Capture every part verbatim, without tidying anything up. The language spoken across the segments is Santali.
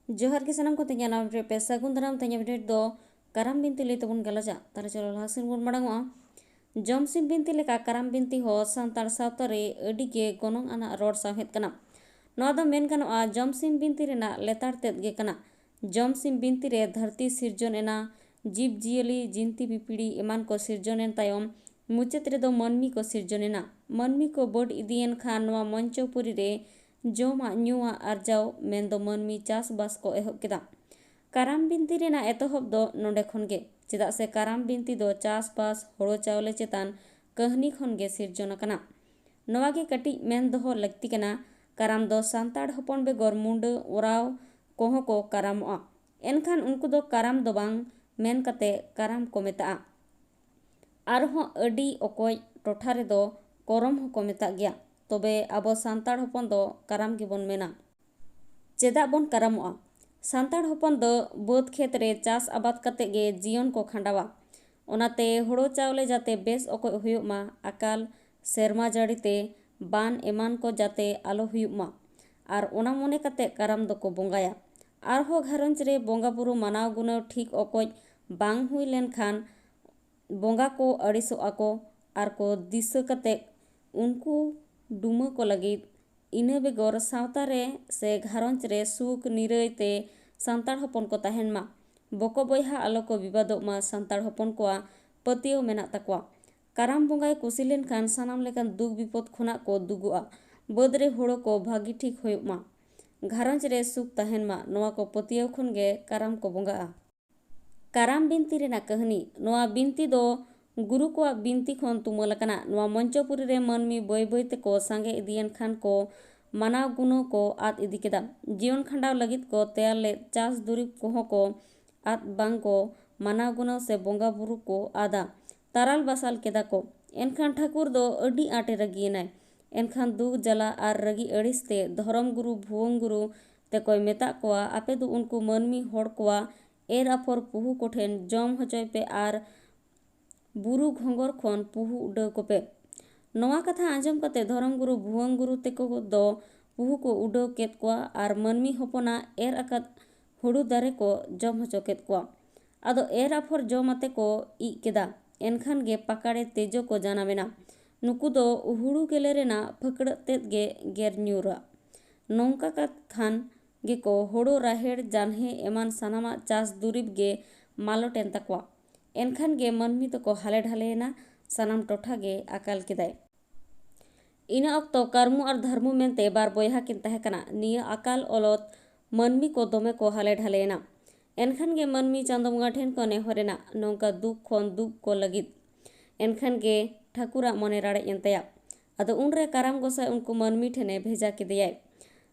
ᱡᱚᱦᱟᱨ ᱜᱮ ᱥᱟᱱᱟᱢ ᱠᱚ, ᱛᱮᱦᱮᱧᱟᱜ ᱱᱟᱣᱟ video ᱨᱮ ᱯᱮ ᱥᱟᱹᱜᱩᱱ ᱫᱟᱨᱟᱢ᱾ ᱛᱮᱦᱮᱧᱟᱜ video ᱨᱮᱫᱚ ᱠᱟᱨᱟᱢ ᱵᱤᱱᱛᱤ ᱞᱟᱹᱭ ᱛᱮᱵᱚᱱ ᱜᱟᱞᱚᱪᱟ᱾ ᱛᱟᱦᱞᱮ ᱪᱚᱞᱚ ᱞᱟᱦᱟ ᱥᱮᱱ ᱵᱚᱱ ᱢᱟᱲᱟᱝᱚᱜᱼᱟ᱾ ᱡᱚᱢᱥᱤᱢ ᱵᱤᱱᱛᱤ ᱞᱮᱠᱟ ᱠᱟᱨᱟᱢ ᱵᱤᱱᱛᱤ ᱦᱚᱸ ᱥᱟᱱᱛᱟᱲ ᱥᱟᱶᱛᱟ ᱨᱮ ᱟᱹᱰᱤ ᱜᱮ ᱜᱚᱱᱚᱝ ᱟᱱᱟᱜ ᱨᱚᱲ ᱥᱟᱶᱦᱮᱫ ᱠᱟᱱᱟ᱾ ᱱᱚᱣᱟ ᱫᱚ ᱢᱮᱱ ᱜᱟᱱᱚᱜᱼᱟ ᱡᱚᱢᱥᱤᱢ ᱵᱤᱱᱛᱤ ᱨᱮᱱᱟᱜ ᱞᱮᱛᱟᱲ ᱛᱮᱫ ᱜᱮ ᱠᱟᱱᱟ᱾ ᱡᱚᱢᱥᱤᱢ ᱵᱤᱱᱛᱤ ᱨᱮ ᱫᱷᱟᱹᱨᱛᱤ ᱥᱤᱨᱡᱚᱱ ᱮᱱᱟ, ᱡᱤᱵᱽ ᱡᱤᱭᱟᱹᱞᱤ, ᱡᱤᱱᱛᱤ ᱯᱤᱯᱤᱲᱤ ᱮᱢᱟᱱ ᱠᱚ ᱥᱤᱨᱡᱚᱱ ᱮᱱ ᱛᱟᱭᱚᱢ ᱢᱩᱪᱟᱹᱫ ᱨᱮᱫᱚ ᱢᱟᱹᱱᱢᱤ ᱠᱚ ᱥᱤᱨᱡᱚᱱ ᱮᱱᱟ᱾ ᱢᱟᱹᱱᱢᱤ ᱠᱚ ᱵᱟᱹᱰ ᱤᱫᱤᱭᱮᱱ ᱠᱷᱟᱱ ᱱᱚᱣᱟ ᱢᱚᱧᱪᱚᱯᱩᱨᱤ ᱨᱮ ᱡᱚᱢᱟᱜ ᱧᱩᱣᱟᱜ ᱟᱨᱡᱟᱣ ᱢᱮᱱᱫᱚ ᱢᱟᱹᱱᱢᱤ ᱪᱟᱥᱵᱟᱥ ᱠᱚ ᱮᱦᱚᱵ ᱠᱮᱫᱟ᱾ ᱠᱟᱨᱟᱢ ᱵᱤᱱᱛᱤ ᱨᱮᱱᱟᱜ ᱮᱛᱚᱦᱚᱵ ᱫᱚ ᱱᱚᱰᱮ ᱠᱷᱚᱱ ᱜᱮ, ᱪᱮᱫᱟᱜ ᱥᱮ ᱠᱟᱨᱟᱢ ᱵᱤᱱᱛᱤ ᱫᱚ ᱪᱟᱥᱵᱟᱥ, ᱦᱳᱲᱳ ᱪᱟᱣᱞᱮ ᱪᱮᱛᱟᱱ ᱠᱟᱹᱦᱱᱤ ᱠᱷᱚᱱ ᱜᱮ ᱥᱤᱨᱡᱚᱱ ᱟᱠᱟᱱᱟ᱾ ᱱᱚᱣᱟ ᱜᱮ ᱠᱟᱹᱴᱤᱡ ᱢᱮᱱ ᱫᱚᱦᱚ ᱞᱟᱹᱠᱛᱤ ᱠᱟᱱᱟ, ᱠᱟᱨᱟᱢ ᱫᱚ ᱥᱟᱱᱛᱟᱲ ᱦᱚᱯᱚᱱ ᱵᱮᱜᱚᱨ ᱢᱩᱸᱰᱟᱹ, ᱳᱨᱟᱣ ᱠᱚᱦᱚᱸ ᱠᱚ ᱠᱟᱨᱟᱢᱚᱜᱼᱟ᱾ ᱮᱱᱠᱷᱟᱱ ᱩᱱᱠᱩ ᱫᱚ ᱠᱟᱨᱟᱢ ᱫᱚ ᱵᱟᱝ ᱢᱮᱱ ᱠᱟᱛᱮ ᱠᱟᱨᱟᱢ ᱠᱚ ᱢᱮᱛᱟᱜᱼᱟ᱾ ᱟᱨᱦᱚᱸ ᱟᱹᱰᱤ ᱚᱠᱚᱡ ᱴᱚᱴᱷᱟ ᱨᱮᱫᱚ ᱠᱚᱨᱚᱢ ᱦᱚᱸᱠᱚ ᱢᱮᱛᱟᱜ ᱜᱮᱭᱟ᱾ ᱛᱚᱵᱮ ᱟᱵᱚ ᱥᱟᱱᱛᱟᱲ ᱦᱚᱯᱚᱱ ᱫᱚ ᱠᱟᱨᱟᱢ ᱜᱮᱵᱚᱱ ᱢᱮᱱᱟ᱾ ᱪᱮᱫᱟᱜ ᱵᱚᱱ ᱠᱟᱨᱟᱢᱚᱜᱼᱟ? ᱥᱟᱱᱛᱟᱲ ᱦᱚᱯᱚᱱ ᱫᱚ ᱵᱟᱹᱫᱽ ᱠᱷᱮᱛ ᱨᱮ ᱪᱟᱥ ᱟᱵᱟᱫ ᱠᱟᱛᱮ ᱜᱮ ᱡᱤᱭᱚᱱ ᱠᱚ ᱠᱷᱟᱸᱰᱟᱣᱟ᱾ ᱚᱱᱟᱛᱮ ᱦᱳᱲᱳ ᱪᱟᱣᱞᱮ ᱡᱟᱛᱮ ᱵᱮᱥ ᱚᱠᱚᱡ ᱦᱩᱭᱩᱜ ᱢᱟ, ᱟᱠᱟᱞ ᱥᱮᱨᱢᱟ ᱡᱟᱹᱲᱤ ᱛᱮ ᱵᱟᱱ ᱮᱢᱟᱱ ᱠᱚ ᱡᱟᱛᱮ ᱟᱞᱚ ᱦᱩᱭᱩᱜ ᱢᱟ, ᱟᱨ ᱚᱱᱟ ᱢᱚᱱᱮ ᱠᱟᱛᱮ ᱠᱟᱨᱟᱢ ᱫᱚᱠᱚ ᱵᱚᱸᱜᱟᱭᱟ᱾ ᱟᱨᱦᱚᱸ ᱜᱷᱟᱨᱚᱸᱡᱽ ᱨᱮ ᱵᱚᱸᱜᱟ ᱵᱩᱨᱩ ᱢᱟᱱᱟᱣ ᱜᱩᱱᱟᱹᱣ ᱴᱷᱤᱠ ᱚᱠᱚᱡ ᱵᱟᱝ ᱦᱩᱭ ᱞᱮᱱᱠᱷᱟᱱ ᱵᱚᱸᱜᱟ ᱠᱚ ᱟᱹᱲᱤᱥᱚᱜ ᱟᱠᱚ ᱟᱨ ᱠᱚ ᱫᱤᱥᱟᱹ ᱠᱟᱛᱮ ᱩᱱᱠᱩ ᱰᱩᱢᱟᱹ ᱠᱚ ᱞᱟᱹᱜᱤᱫ᱾ ᱤᱱᱟᱹ ᱵᱮᱜᱚᱨ ᱥᱟᱶᱛᱟ ᱨᱮ ᱥᱮ ᱜᱷᱟᱨᱚᱸᱡᱽ ᱨᱮ ᱥᱩᱠ ᱱᱤᱨᱟᱹᱭ ᱛᱮ ᱥᱟᱱᱛᱟᱲ ᱦᱚᱯᱚᱱ ᱠᱚ ᱛᱟᱦᱮᱱ ᱢᱟ, ᱵᱚᱠᱚ ᱵᱚᱭᱦᱟ ᱟᱞᱚ ᱠᱚ ᱵᱤᱵᱟᱫᱚᱜ ᱢᱟ, ᱥᱟᱱᱛᱟᱲ ᱦᱚᱯᱚᱱ ᱠᱚᱣᱟᱜ ᱯᱟᱹᱛᱭᱟᱹᱣ ᱢᱮᱱᱟᱜ ᱛᱟᱠᱚᱣᱟ᱾ ᱠᱟᱨᱟᱢ ᱵᱚᱸᱜᱟᱭ ᱠᱩᱥᱤ ᱞᱮᱱᱠᱷᱟᱱ ᱥᱟᱱᱟᱢ ᱞᱮᱠᱟᱱ ᱫᱩᱠ ᱵᱤᱯᱚᱫ ᱠᱷᱚᱱᱟᱜ ᱠᱚ ᱫᱩᱜᱩᱜᱼᱟ᱾ ᱵᱟᱹᱫᱽ ᱨᱮ ᱦᱳᱲᱳ ᱠᱚ ᱵᱷᱟᱹᱜᱤ ᱴᱷᱤᱠ ᱦᱩᱭᱩᱜ ᱢᱟ, ᱜᱷᱟᱨᱚᱸᱡᱽ ᱨᱮ ᱥᱩᱠ ᱛᱟᱦᱮᱱ ᱢᱟ, ᱱᱚᱣᱟ ᱠᱚ ᱯᱟᱹᱛᱭᱟᱹᱣ ᱠᱷᱚᱱ ᱜᱮ ᱠᱟᱨᱟᱢ ᱠᱚ ᱵᱚᱸᱜᱟᱜᱼᱟ᱾ ᱠᱟᱨᱟᱢ ᱵᱤᱱᱛᱤ ᱨᱮᱱᱟᱜ ᱠᱟᱹᱦᱱᱤ᱾ ᱱᱚᱣᱟ ᱵᱤᱱᱛᱤ ᱫᱚ ᱜᱩᱨᱩ ᱠᱚᱣᱟᱜ ᱵᱤᱱᱛᱤ ᱠᱷᱚᱱ ᱛᱩᱢᱟᱹᱞ ᱟᱠᱟᱱᱟ᱾ ᱱᱚᱣᱟ ᱢᱚᱧᱪᱚᱯᱩᱨᱤ ᱨᱮ ᱢᱟᱹᱱᱢᱤ ᱵᱟᱹᱭ ᱵᱟᱹᱭ ᱛᱮᱠᱚ ᱥᱟᱸᱜᱮ ᱤᱫᱤᱭᱮᱱ ᱠᱷᱟᱱ ᱠᱚ ᱢᱟᱱᱟᱣ ᱜᱩᱱᱟᱹᱣ ᱠᱚ ᱟᱫ ᱤᱫᱤ ᱠᱮᱫᱟ᱾ ᱡᱤᱭᱚᱱ ᱠᱷᱟᱸᱰᱟᱣ ᱞᱟᱹᱜᱤᱫ ᱠᱚ ᱛᱮᱭᱟᱨ ᱞᱮᱫ ᱪᱟᱥ ᱫᱩᱨᱤᱵᱽ ᱠᱚᱦᱚᱸ ᱠᱚ ᱟᱫ ᱵᱟᱝ ᱠᱚ ᱢᱟᱱᱟᱣ ᱜᱩᱱᱟᱹᱣ ᱥᱮ ᱵᱚᱸᱜᱟ ᱵᱩᱨᱩ ᱠᱚ ᱟᱫᱟ, ᱛᱟᱨᱟᱞ ᱵᱟᱥᱟᱞ ᱠᱮᱫᱟ ᱠᱚ᱾ ᱮᱱᱠᱷᱟᱱ ᱴᱷᱟᱹᱠᱩᱨ ᱫᱚ ᱟᱹᱰᱤ ᱟᱸᱴᱮ ᱨᱟᱹᱜᱤᱭᱮᱱᱟᱭ᱾ ᱮᱱᱠᱷᱟᱱ ᱫᱩᱠ ᱡᱟᱞᱟ ᱟᱨ ᱨᱟᱹᱜᱤ ᱟᱹᱲᱤᱥ ᱛᱮ ᱫᱷᱚᱨᱚᱢ ᱜᱩᱨᱩ ᱵᱷᱩᱣᱟᱹᱝ ᱜᱩᱨᱩ ᱛᱮᱠᱚᱭ ᱢᱮᱛᱟᱜ ᱠᱚᱣᱟ, ᱟᱯᱮ ᱫᱚ ᱩᱱᱠᱩ ᱢᱟᱹᱱᱢᱤ ᱦᱚᱲ ᱠᱚᱣᱟᱜ ᱮᱨ ᱟᱯᱷᱚᱨ ᱯᱩᱦᱩ ᱠᱚᱴᱷᱮᱱ ᱡᱚᱢ ᱦᱚᱪᱚᱭ ᱯᱮ ᱟᱨ ᱵᱩᱨᱩ ᱜᱷᱚᱸᱜᱚᱨ ᱠᱷᱚᱱ ᱯᱩᱦᱩ ᱩᱰᱟᱹᱣ ᱠᱚᱯᱮ᱾ ᱱᱚᱣᱟ ᱠᱟᱛᱷᱟ ᱟᱸᱡᱚᱢ ᱠᱟᱛᱮ ᱫᱷᱚᱨᱚᱢ ᱜᱩᱨᱩ ᱵᱷᱩᱣᱟᱹᱝ ᱜᱩᱨᱩ ᱛᱮᱠᱚ ᱫᱚ ᱯᱩᱦᱩ ᱠᱚ ᱩᱰᱟᱹᱣ ᱠᱮᱫ ᱠᱚᱣᱟ ᱟᱨ ᱢᱟᱹᱱᱢᱤ ᱦᱚᱯᱚᱱᱟᱜ ᱮᱨ ᱟᱠᱟᱫ ᱦᱩᱲᱩ ᱫᱟᱨᱮ ᱠᱚ ᱡᱚᱢ ᱦᱚᱪᱚ ᱠᱮᱫ ᱠᱚᱣᱟ᱾ ᱟᱫᱚ ᱮᱨ ᱟᱯᱷᱚᱨ ᱡᱚᱢ ᱟᱛᱮ ᱠᱚ ᱤᱡ ᱠᱮᱫᱟ᱾ ᱮᱱᱠᱷᱟᱱ ᱜᱮ ᱯᱟᱠᱟᱲᱮ ᱛᱮᱡᱚ ᱠᱚ ᱡᱟᱱᱟᱢ ᱮᱱᱟ᱾ ᱱᱩᱠᱩ ᱫᱚ ᱦᱩᱲᱩ ᱜᱮᱞᱮ ᱨᱮᱱᱟᱜ ᱯᱷᱟᱹᱠᱲᱟᱹᱜ ᱛᱮᱫ ᱜᱮ ᱜᱮᱨ ᱧᱩᱨᱟ᱾ ᱱᱚᱝᱠᱟ ᱠᱟᱛ- ᱠᱷᱟᱱ ᱜᱮᱠᱚ ᱦᱳᱲᱳ, ᱨᱟᱦᱮᱲ, ᱡᱟᱱᱦᱮ ᱮᱢᱟᱱ ᱥᱟᱱᱟᱢᱟᱜ ᱪᱟᱥ ᱫᱩᱨᱤᱵᱽ ᱜᱮ ᱢᱟᱞᱚᱴ ᱮᱱ ᱛᱟᱠᱚᱣᱟ᱾ ᱮᱱᱠᱷᱟᱱ ᱜᱮ ᱢᱟᱹᱱᱢᱤ ᱫᱚᱠᱚ ᱦᱟᱞᱮ ᱰᱷᱟᱞᱮᱭᱮᱱᱟ, ᱥᱟᱱᱟᱢ ᱴᱚᱴᱷᱟ ᱜᱮ ᱟᱠᱟᱞ ᱠᱮᱫᱟᱭ᱾ ᱤᱱᱟᱹ ᱚᱠᱛᱚ ᱠᱟᱹᱨᱢᱩ ᱟᱨ ᱫᱷᱟᱹᱨᱢᱩ ᱢᱮᱱᱛᱮ ᱵᱟᱨ ᱵᱚᱭᱦᱟ ᱠᱤᱱ ᱛᱟᱦᱮᱸ ᱠᱟᱱᱟ᱾ ᱱᱤᱭᱟᱹ ᱟᱠᱟᱞ ᱚᱞᱚᱛ ᱢᱟᱹᱱᱢᱤ ᱠᱚ ᱫᱚᱢᱮ ᱠᱚ ᱦᱟᱞᱮ ᱰᱷᱟᱞᱮᱭᱮᱱᱟ᱾ ᱮᱱᱠᱷᱟᱱ ᱜᱮ ᱢᱟᱹᱱᱢᱤ ᱪᱟᱸᱫᱚ ᱵᱚᱸᱜᱟ ᱴᱷᱮᱱ ᱠᱚ ᱱᱮᱦᱚᱨ ᱮᱱᱟ, ᱱᱚᱝᱠᱟ ᱫᱩᱠ ᱠᱷᱚᱱ ᱫᱩᱜ ᱠᱚ ᱞᱟᱹᱜᱤᱫ᱾ ᱮᱱᱠᱷᱟᱱ ᱜᱮ ᱴᱷᱟᱹᱠᱩᱨᱟᱜ ᱢᱚᱱᱮ ᱨᱟᱲᱮᱡ ᱮᱱ ᱛᱟᱭᱟ᱾ ᱟᱫᱚ ᱩᱱᱨᱮ ᱠᱟᱨᱟᱢ ᱜᱚᱸᱥᱟᱭ ᱩᱱᱠᱩ ᱢᱟᱹᱱᱢᱤ ᱴᱷᱮᱱᱮ ᱵᱷᱮᱡᱟ ᱠᱮᱫᱮᱭᱟᱭ᱾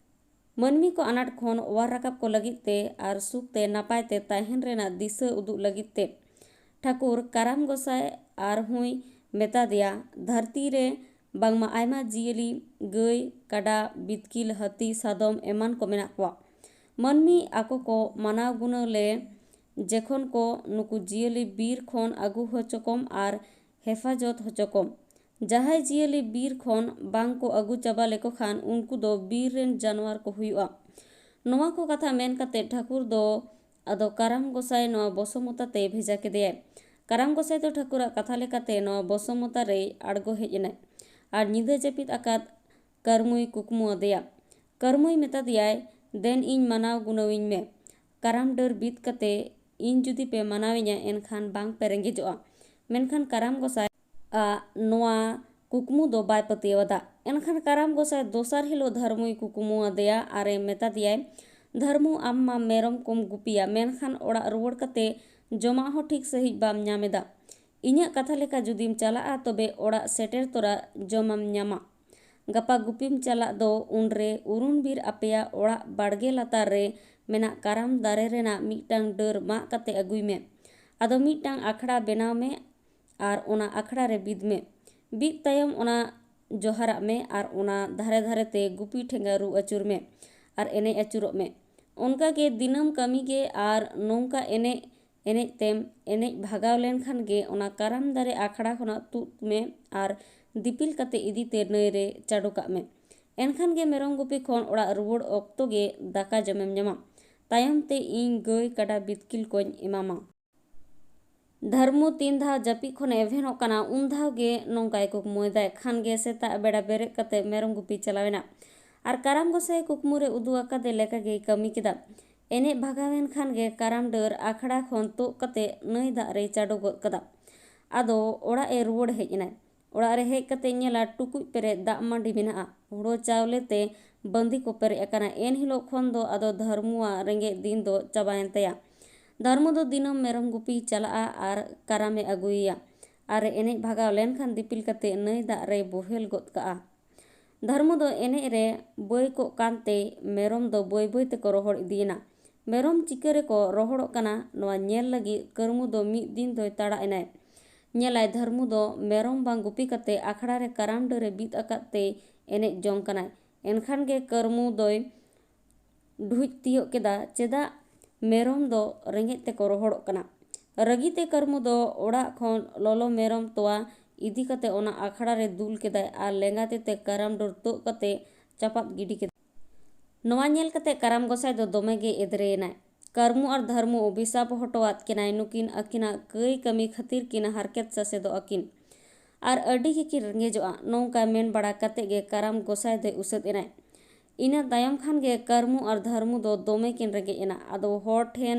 ᱢᱟᱹᱱᱢᱤ ᱠᱚ ᱟᱱᱟᱴ ᱠᱷᱚᱱ ᱚᱣᱟᱨ ᱨᱟᱠᱟᱵ ᱠᱚ ᱞᱟᱹᱜᱤᱫ ᱛᱮ ᱟᱨ ᱥᱩᱠ ᱛᱮ ᱱᱟᱯᱟᱭ ᱛᱮ ᱛᱟᱦᱮᱱ ᱨᱮᱱᱟᱜ ᱫᱤᱥᱟᱹ ᱩᱫᱩᱜ ᱞᱟᱹᱜᱤᱫ ᱛᱮ ᱴᱷᱟᱹᱠᱩᱨ ᱠᱟᱨᱟᱢ ᱜᱚᱸᱥᱟᱭ ᱟᱨᱦᱚᱸᱭ ᱢᱮᱛᱟ ᱫᱮᱭᱟ, ᱫᱷᱟᱹᱨᱛᱤ ᱨᱮ ᱵᱟᱝᱢᱟ ᱟᱭᱢᱟ ᱡᱤᱭᱟᱹᱞᱤ, ᱜᱟᱹᱭ, ᱠᱟᱰᱟ, ᱵᱤᱛᱠᱤᱞ, ᱦᱟᱹᱛᱤ, ᱥᱟᱫᱚᱢ ᱮᱢᱟᱱ ᱠᱚ ᱢᱮᱱᱟᱜ ᱠᱚᱣᱟ᱾ ᱢᱟᱹᱱᱢᱤ ᱟᱠᱚ ᱠᱚ ᱢᱟᱱᱟᱣ ᱜᱩᱱᱟᱹᱣ ᱞᱮ ᱡᱮᱠᱷᱚᱱ ᱠᱚ ᱱᱩᱠᱩ ᱡᱤᱭᱟᱹᱞᱤ ᱵᱤᱨ ᱠᱷᱚᱱ ᱟᱹᱜᱩ ᱦᱚᱪᱚ ᱠᱚᱢ ᱟᱨ ᱦᱮᱯᱷᱟᱡᱚᱛ ᱦᱚᱪᱚ ᱠᱚᱢ᱾ ᱡᱟᱦᱟᱸᱭ ᱡᱤᱭᱟᱹᱞᱤ ᱵᱤᱨ ᱠᱷᱚᱱ ᱵᱟᱝ ᱠᱚ ᱟᱹᱜᱩ ᱪᱟᱵᱟ ᱞᱮᱠᱚ ᱠᱷᱟᱱ ᱩᱱᱠᱩ ᱫᱚ ᱵᱤᱨ ᱨᱮᱱ ᱡᱟᱱᱣᱟᱨ ᱠᱚ ᱦᱩᱭᱩᱜᱼᱟ᱾ ᱱᱚᱣᱟ ᱠᱚ ᱠᱟᱛᱷᱟ ᱢᱮᱱ ᱠᱟᱛᱮ ᱴᱷᱟᱹᱠᱩᱨ ᱫᱚ ᱟᱫᱚ ᱠᱟᱨᱟᱢ ᱜᱚᱸᱥᱟᱭ ᱱᱚᱣᱟ ᱵᱚᱥᱚᱢᱚᱛᱟ ᱛᱮ ᱵᱷᱮᱡᱟ ᱠᱮᱫᱮᱭᱟᱭ᱾ ᱠᱟᱨᱟᱢ ᱜᱚᱸᱥᱟᱭ ᱫᱚ ᱴᱷᱟᱹᱠᱩᱨᱟᱜ ᱠᱟᱛᱷᱟ ᱞᱮᱠᱟᱛᱮ ᱱᱚᱣᱟ ᱵᱚᱥᱚᱢᱚᱛᱟ ᱨᱮᱭ ᱟᱬᱜᱚ ᱦᱮᱡ ᱮᱱᱟᱭ ᱟᱨ ᱧᱤᱫᱟᱹ ᱡᱟᱹᱯᱤᱫ ᱟᱠᱟᱫ ᱠᱟᱹᱨᱢᱩᱭ ᱠᱩᱠᱢᱩ ᱟᱫᱮᱭᱟ᱾ ᱠᱟᱹᱨᱢᱩᱭ ᱢᱮᱛᱟ ᱫᱮᱭᱟᱭ, ᱫᱮᱱ ᱤᱧ ᱢᱟᱱᱟᱣ ᱜᱩᱱᱟᱹᱣᱤᱧ ᱢᱮ᱾ ᱠᱟᱨᱟᱢ ᱰᱟᱹᱨ ᱵᱤᱫ ᱠᱟᱛᱮ ᱤᱧ ᱡᱩᱫᱤ ᱯᱮ ᱢᱟᱱᱟᱣᱤᱧᱟ, ᱮᱱᱠᱷᱟᱱ ᱵᱟᱝ ᱯᱮ ᱨᱮᱸᱜᱮᱡᱚᱜᱼᱟ᱾ ᱢᱮᱱᱠᱷᱟᱱ ᱠᱟᱨᱟᱢ ᱜᱚᱸᱥᱟᱭ ᱟᱜ ᱱᱚᱣᱟ ᱠᱩᱠᱢᱩ ᱫᱚ ᱵᱟᱭ ᱯᱟᱹᱛᱭᱟᱹᱣ ᱟᱫᱟ᱾ ᱮᱱᱠᱷᱟᱱ ᱠᱟᱨᱟᱢ ᱜᱚᱸᱥᱟᱭ ᱫᱚᱥᱟᱨ ᱦᱤᱞᱳᱜ ᱫᱷᱟᱹᱨᱢᱩᱭ ᱠᱩᱠᱢᱩ ᱟᱫᱮᱭᱟ ᱟᱨᱮ ᱢᱮᱛᱟ ᱫᱮᱭᱟᱭ, ᱫᱷᱟᱹᱨᱢᱩ, ᱟᱢ ᱢᱟ ᱢᱮᱨᱚᱢ ᱠᱚᱢ ᱜᱩᱯᱤᱭᱟ, ᱢᱮᱱᱠᱷᱟᱱ ᱚᱲᱟᱜ ᱨᱩᱣᱟᱹᱲ ᱠᱟᱛᱮ ᱡᱚᱢᱟᱜ ᱦᱚᱸ ᱴᱷᱤᱠ ᱥᱟᱺᱦᱤᱡ ᱵᱟᱢ ᱧᱟᱢ ᱮᱫᱟ᱾ ᱤᱧᱟᱹᱜ ᱠᱟᱛᱷᱟ ᱞᱮᱠᱟ ᱡᱩᱫᱤᱢ ᱪᱟᱞᱟᱜᱼᱟ, ᱛᱚᱵᱮ ᱚᱲᱟᱜ ᱥᱮᱴᱮᱨ ᱛᱚᱨᱟ ᱡᱚᱢᱟᱢ ᱧᱟᱢᱟ᱾ ᱜᱟᱯᱟ ᱜᱩᱯᱤᱢ ᱪᱟᱞᱟᱜ ᱫᱚ ᱩᱱᱨᱮ ᱩᱨᱩᱱ ᱵᱤᱨ ᱟᱯᱮᱭᱟᱜ ᱚᱲᱟᱜ ᱵᱟᱲᱜᱮ ᱞᱟᱛᱟᱨ ᱨᱮ ᱢᱮᱱᱟᱜ ᱠᱟᱨᱟᱢ ᱫᱟᱨᱮ ᱨᱮᱱᱟᱜ ᱢᱤᱫᱴᱟᱝ ᱰᱟᱹᱨ ᱢᱟᱜ ᱠᱟᱛᱮ ᱟᱹᱜᱩᱭ ᱢᱮ᱾ ᱟᱫᱚ ᱢᱤᱫᱴᱟᱝ ᱟᱠᱷᱲᱟ ᱵᱮᱱᱟᱣ ᱢᱮ ᱟᱨ ᱚᱱᱟ ᱟᱠᱷᱲᱟ ᱨᱮ ᱵᱤᱫ ᱢᱮ᱾ ᱵᱤᱫ ᱛᱟᱭᱚᱢ ᱚᱱᱟ ᱡᱚᱦᱟᱨᱟᱜ ᱢᱮ ᱟᱨ ᱚᱱᱟ ᱫᱷᱟᱨᱮ ᱫᱷᱟᱨᱮ ᱛᱮ ᱜᱩᱯᱤ ᱴᱷᱮᱸᱜᱟ ᱨᱩ ᱟᱹᱪᱩᱨ ᱢᱮ ᱟᱨ ᱮᱱᱮᱡ ᱟᱹᱪᱩᱨᱚᱜ ᱢᱮ᱾ ᱚᱱᱠᱟ ᱜᱮ ᱫᱤᱱᱟᱹᱢ ᱠᱟᱹᱢᱤ ᱜᱮ ᱟᱨ ᱱᱚᱝᱠᱟ ᱮᱱᱮᱡ ᱮᱱᱮᱡ ᱛᱮᱢ ᱮᱱᱮᱡ ᱵᱷᱟᱜᱟᱣ ᱞᱮᱱᱠᱷᱟᱱ ᱜᱮ ᱚᱱᱟ ᱠᱟᱨᱟᱢ ᱫᱟᱨᱮ ᱟᱠᱷᱲᱟ ᱠᱷᱚᱱᱟᱜ ᱛᱩᱫ ᱢᱮ ᱟᱨ ᱫᱤᱯᱤᱞ ᱠᱟᱛᱮ ᱤᱫᱤ ᱛᱮ ᱱᱟᱹᱭ ᱨᱮ ᱪᱟᱰᱚ ᱠᱟᱜ ᱢᱮ᱾ ᱮᱱᱠᱷᱟᱱ ᱜᱮ ᱢᱮᱨᱚᱢ ᱜᱩᱯᱤ ᱠᱷᱚᱱ ᱚᱲᱟᱜ ᱨᱩᱣᱟᱹᱲ ᱚᱠᱛᱚ ᱜᱮ ᱫᱟᱠᱟ ᱡᱚᱢᱮᱢ ᱧᱟᱢᱟ᱾ ᱛᱟᱭᱚᱢ ᱛᱮ ᱤᱧ ᱜᱟᱹᱭ ᱠᱟᱰᱟ ᱵᱤᱛᱠᱤᱞ ᱠᱚᱧ ᱮᱢᱟᱢᱟ᱾ ᱫᱷᱟᱨᱢᱩ ᱛᱤᱱ ᱫᱷᱟᱣ ᱡᱟᱹᱯᱤᱫ ᱠᱷᱚᱱᱮ ᱮᱵᱷᱮᱱᱚᱜ ᱠᱟᱱᱟ, ᱩᱱ ᱫᱷᱟᱣ ᱜᱮ ᱱᱚᱝᱠᱟᱭ ᱠᱩᱠᱢᱩᱭᱮᱫᱟᱭ᱾ ᱠᱷᱟᱱ ᱜᱮ ᱥᱮᱛᱟᱜ ᱵᱮᱲᱟ ᱵᱮᱨᱮᱫ ᱠᱟᱛᱮ ᱢᱮᱨᱚᱢ ᱜᱩᱯᱤ ᱪᱟᱞᱟᱣᱮᱱᱟ ᱟᱨ ᱠᱟᱨᱟᱢ ᱜᱚᱸᱥᱟᱭ ᱠᱩᱠᱢᱩ ᱨᱮ ᱩᱫᱩᱜ ᱟᱠᱟᱫᱮ ᱞᱮᱠᱟ ᱜᱮᱭ ᱠᱟᱹᱢᱤ ᱠᱮᱫᱟ᱾ ᱮᱱᱮᱡ ᱵᱷᱟᱜᱟᱣᱮᱱ ᱠᱷᱟᱱ ᱜᱮ ᱠᱟᱨᱟᱢ ᱰᱟᱹᱨ ᱟᱠᱷᱲᱟ ᱠᱷᱚᱱ ᱛᱩᱫ ᱠᱟᱛᱮ ᱱᱟᱹᱭ ᱫᱟᱜ ᱨᱮᱭ ᱪᱟᱰᱚ ᱜᱚᱫ ᱠᱟᱫᱟ᱾ ᱟᱫᱚ ᱚᱲᱟᱜ ᱮ ᱨᱩᱣᱟᱹᱲ ᱦᱮᱡ ᱮᱱᱟᱭ᱾ ᱚᱲᱟᱜ ᱨᱮ ᱦᱮᱡ ᱠᱟᱛᱮ ᱧᱮᱞᱟ ᱴᱩᱠᱩᱡ ᱯᱮᱨᱮᱡ ᱫᱟᱜ ᱢᱟᱹᱰᱤ ᱢᱮᱱᱟᱜᱼᱟ, ᱦᱳᱲᱳ ᱪᱟᱣᱞᱮ ᱛᱮ ᱵᱟᱸᱫᱤ ᱠᱚ ᱯᱮᱨᱮᱡ ᱟᱠᱟᱱᱟ᱾ ᱮᱱ ᱦᱤᱞᱳᱜ ᱠᱷᱚᱱ ᱫᱚ ᱟᱫᱚ ᱫᱷᱟᱹᱨᱢᱩᱣᱟᱜ ᱨᱮᱸᱜᱮᱡ ᱫᱤᱱ ᱫᱚ ᱪᱟᱵᱟᱭᱮᱱ ᱛᱟᱭᱟ᱾ ᱫᱷᱟᱹᱨᱢᱩ ᱫᱚ ᱫᱤᱱᱟᱹᱢ ᱢᱮᱨᱚᱢ ᱜᱩᱯᱤᱭ ᱪᱟᱞᱟᱜᱼᱟ ᱟᱨ ᱠᱟᱨᱟᱢᱮ ᱟᱹᱜᱩᱭᱮᱭᱟ ᱟᱨ ᱮᱱᱮᱡ ᱵᱷᱟᱜᱟᱣ ᱞᱮᱱᱠᱷᱟᱱ ᱫᱤᱯᱤᱞ ᱠᱟᱛᱮ ᱱᱟᱹᱭ ᱫᱟᱜ ᱨᱮᱭ ᱵᱳᱦᱮᱞ ᱜᱚᱫ ᱠᱟᱜᱼᱟ᱾ ᱫᱷᱟᱹᱨᱢᱩ ᱫᱚ ᱮᱱᱮᱡ ᱨᱮ ᱵᱟᱹᱭ ᱠᱚᱜ ᱠᱟᱱᱛᱮ ᱢᱮᱨᱚᱢ ᱫᱚ ᱵᱟᱹᱭ ᱵᱟᱹᱭ ᱛᱮᱠᱚ ᱨᱚᱦᱚᱲ ᱤᱫᱤᱭᱮᱱᱟ᱾ ᱢᱮᱨᱚᱢ ᱪᱤᱠᱟᱹ ᱨᱮᱠᱚ ᱨᱚᱦᱚᱲᱚᱜ ᱠᱟᱱᱟ, ᱱᱚᱣᱟ ᱧᱮᱞ ᱞᱟᱹᱜᱤᱫ ᱠᱟᱹᱨᱢᱩ ᱫᱚ ᱢᱤᱫ ᱫᱤᱱ ᱫᱚᱭ ᱛᱟᱲᱟᱜ ᱮᱱᱟᱭ᱾ ᱧᱮᱞᱟᱭ ᱫᱷᱟᱹᱨᱢᱩ ᱫᱚ ᱢᱮᱨᱚᱢ ᱵᱟᱝ ᱜᱩᱯᱤ ᱠᱟᱛᱮ ᱟᱠᱷᱲᱟ ᱨᱮ ᱠᱟᱨᱟᱢ ᱰᱟᱹᱨᱮ ᱵᱤᱫ ᱟᱠᱟᱫ ᱛᱮᱭ ᱮᱱᱮᱡ ᱡᱚᱝ ᱠᱟᱱᱟᱭ᱾ ᱮᱱᱠᱷᱟᱱ ᱜᱮ ᱠᱟᱹᱨᱢᱩ ᱫᱚᱭ ᱰᱷᱩᱡ ᱛᱤᱭᱳᱜ ᱠᱮᱫᱟ, ᱪᱮᱫᱟᱜ ᱢᱮᱨᱚᱢ ᱫᱚ ᱨᱮᱸᱜᱮᱡ ᱛᱮᱠᱚ ᱨᱚᱦᱚᱲᱚᱜ ᱠᱟᱱᱟ? ᱨᱟᱹᱜᱤ ᱛᱮ ᱠᱟᱹᱨᱢᱩ ᱫᱚ ᱚᱲᱟᱜ ᱠᱷᱚᱱ ᱞᱚᱞᱚ ᱢᱮᱨᱚᱢ ᱛᱚᱣᱟ ᱤᱫᱤ ᱠᱟᱛᱮ ᱚᱱᱟ ᱟᱠᱷᱲᱟ ᱨᱮ ᱫᱩᱞ ᱠᱮᱫᱟᱭ ᱟᱨ ᱞᱮᱸᱜᱟ ᱛᱤ ᱛᱮ ᱠᱟᱨᱟᱢ ᱰᱟᱹᱨ ᱛᱩᱫ ᱠᱟᱛᱮ ᱪᱟᱯᱟᱫ ᱜᱤᱰᱤ ᱠᱮᱫᱟ᱾ ᱱᱚᱣᱟ ᱧᱮᱞ ᱠᱟᱛᱮ ᱠᱟᱨᱟᱢ ᱜᱚᱸᱥᱟᱭ ᱫᱚ ᱫᱚᱢᱮ ᱜᱮ ᱮᱫᱽᱨᱮᱭᱮᱱᱟᱭ᱾ ᱠᱟᱹᱨᱢᱩ ᱟᱨ ᱫᱷᱟᱹᱨᱢᱩ ᱚᱵᱷᱤᱥᱟᱯ ᱦᱚᱴᱚᱣᱟᱫ ᱠᱤᱱᱟᱭ, ᱱᱩᱠᱤᱱ ᱟᱹᱠᱤᱱᱟᱜ ᱠᱟᱹᱭ ᱠᱟᱹᱢᱤ ᱠᱷᱟᱹᱛᱤᱨ ᱠᱤᱱ ᱦᱟᱨᱠᱮᱛ ᱥᱟᱥᱮᱫᱚᱜ ᱟᱹᱠᱤᱱ ᱟᱨ ᱟᱹᱰᱤ ᱜᱮᱠᱤᱱ ᱨᱮᱸᱜᱮᱡᱚᱜᱼᱟ᱾ ᱱᱚᱝᱠᱟ ᱢᱮᱱ ᱵᱟᱲᱟ ᱠᱟᱛᱮ ᱜᱮ ᱠᱟᱨᱟᱢ ᱜᱚᱸᱥᱟᱭ ᱫᱚᱭ ᱩᱥᱟᱹᱫ ᱮᱱᱟᱭ᱾ ᱤᱱᱟᱹ ᱛᱟᱭᱚᱢ ᱠᱷᱟᱱ ᱜᱮ ᱠᱟᱹᱨᱢᱩ ᱟᱨ ᱫᱷᱟᱹᱨᱢᱩ ᱫᱚ ᱫᱚᱢᱮ ᱠᱤᱱ ᱨᱮᱸᱜᱮᱡ ᱮᱱᱟ᱾ ᱟᱫᱚ ᱦᱚᱲ ᱴᱷᱮᱱ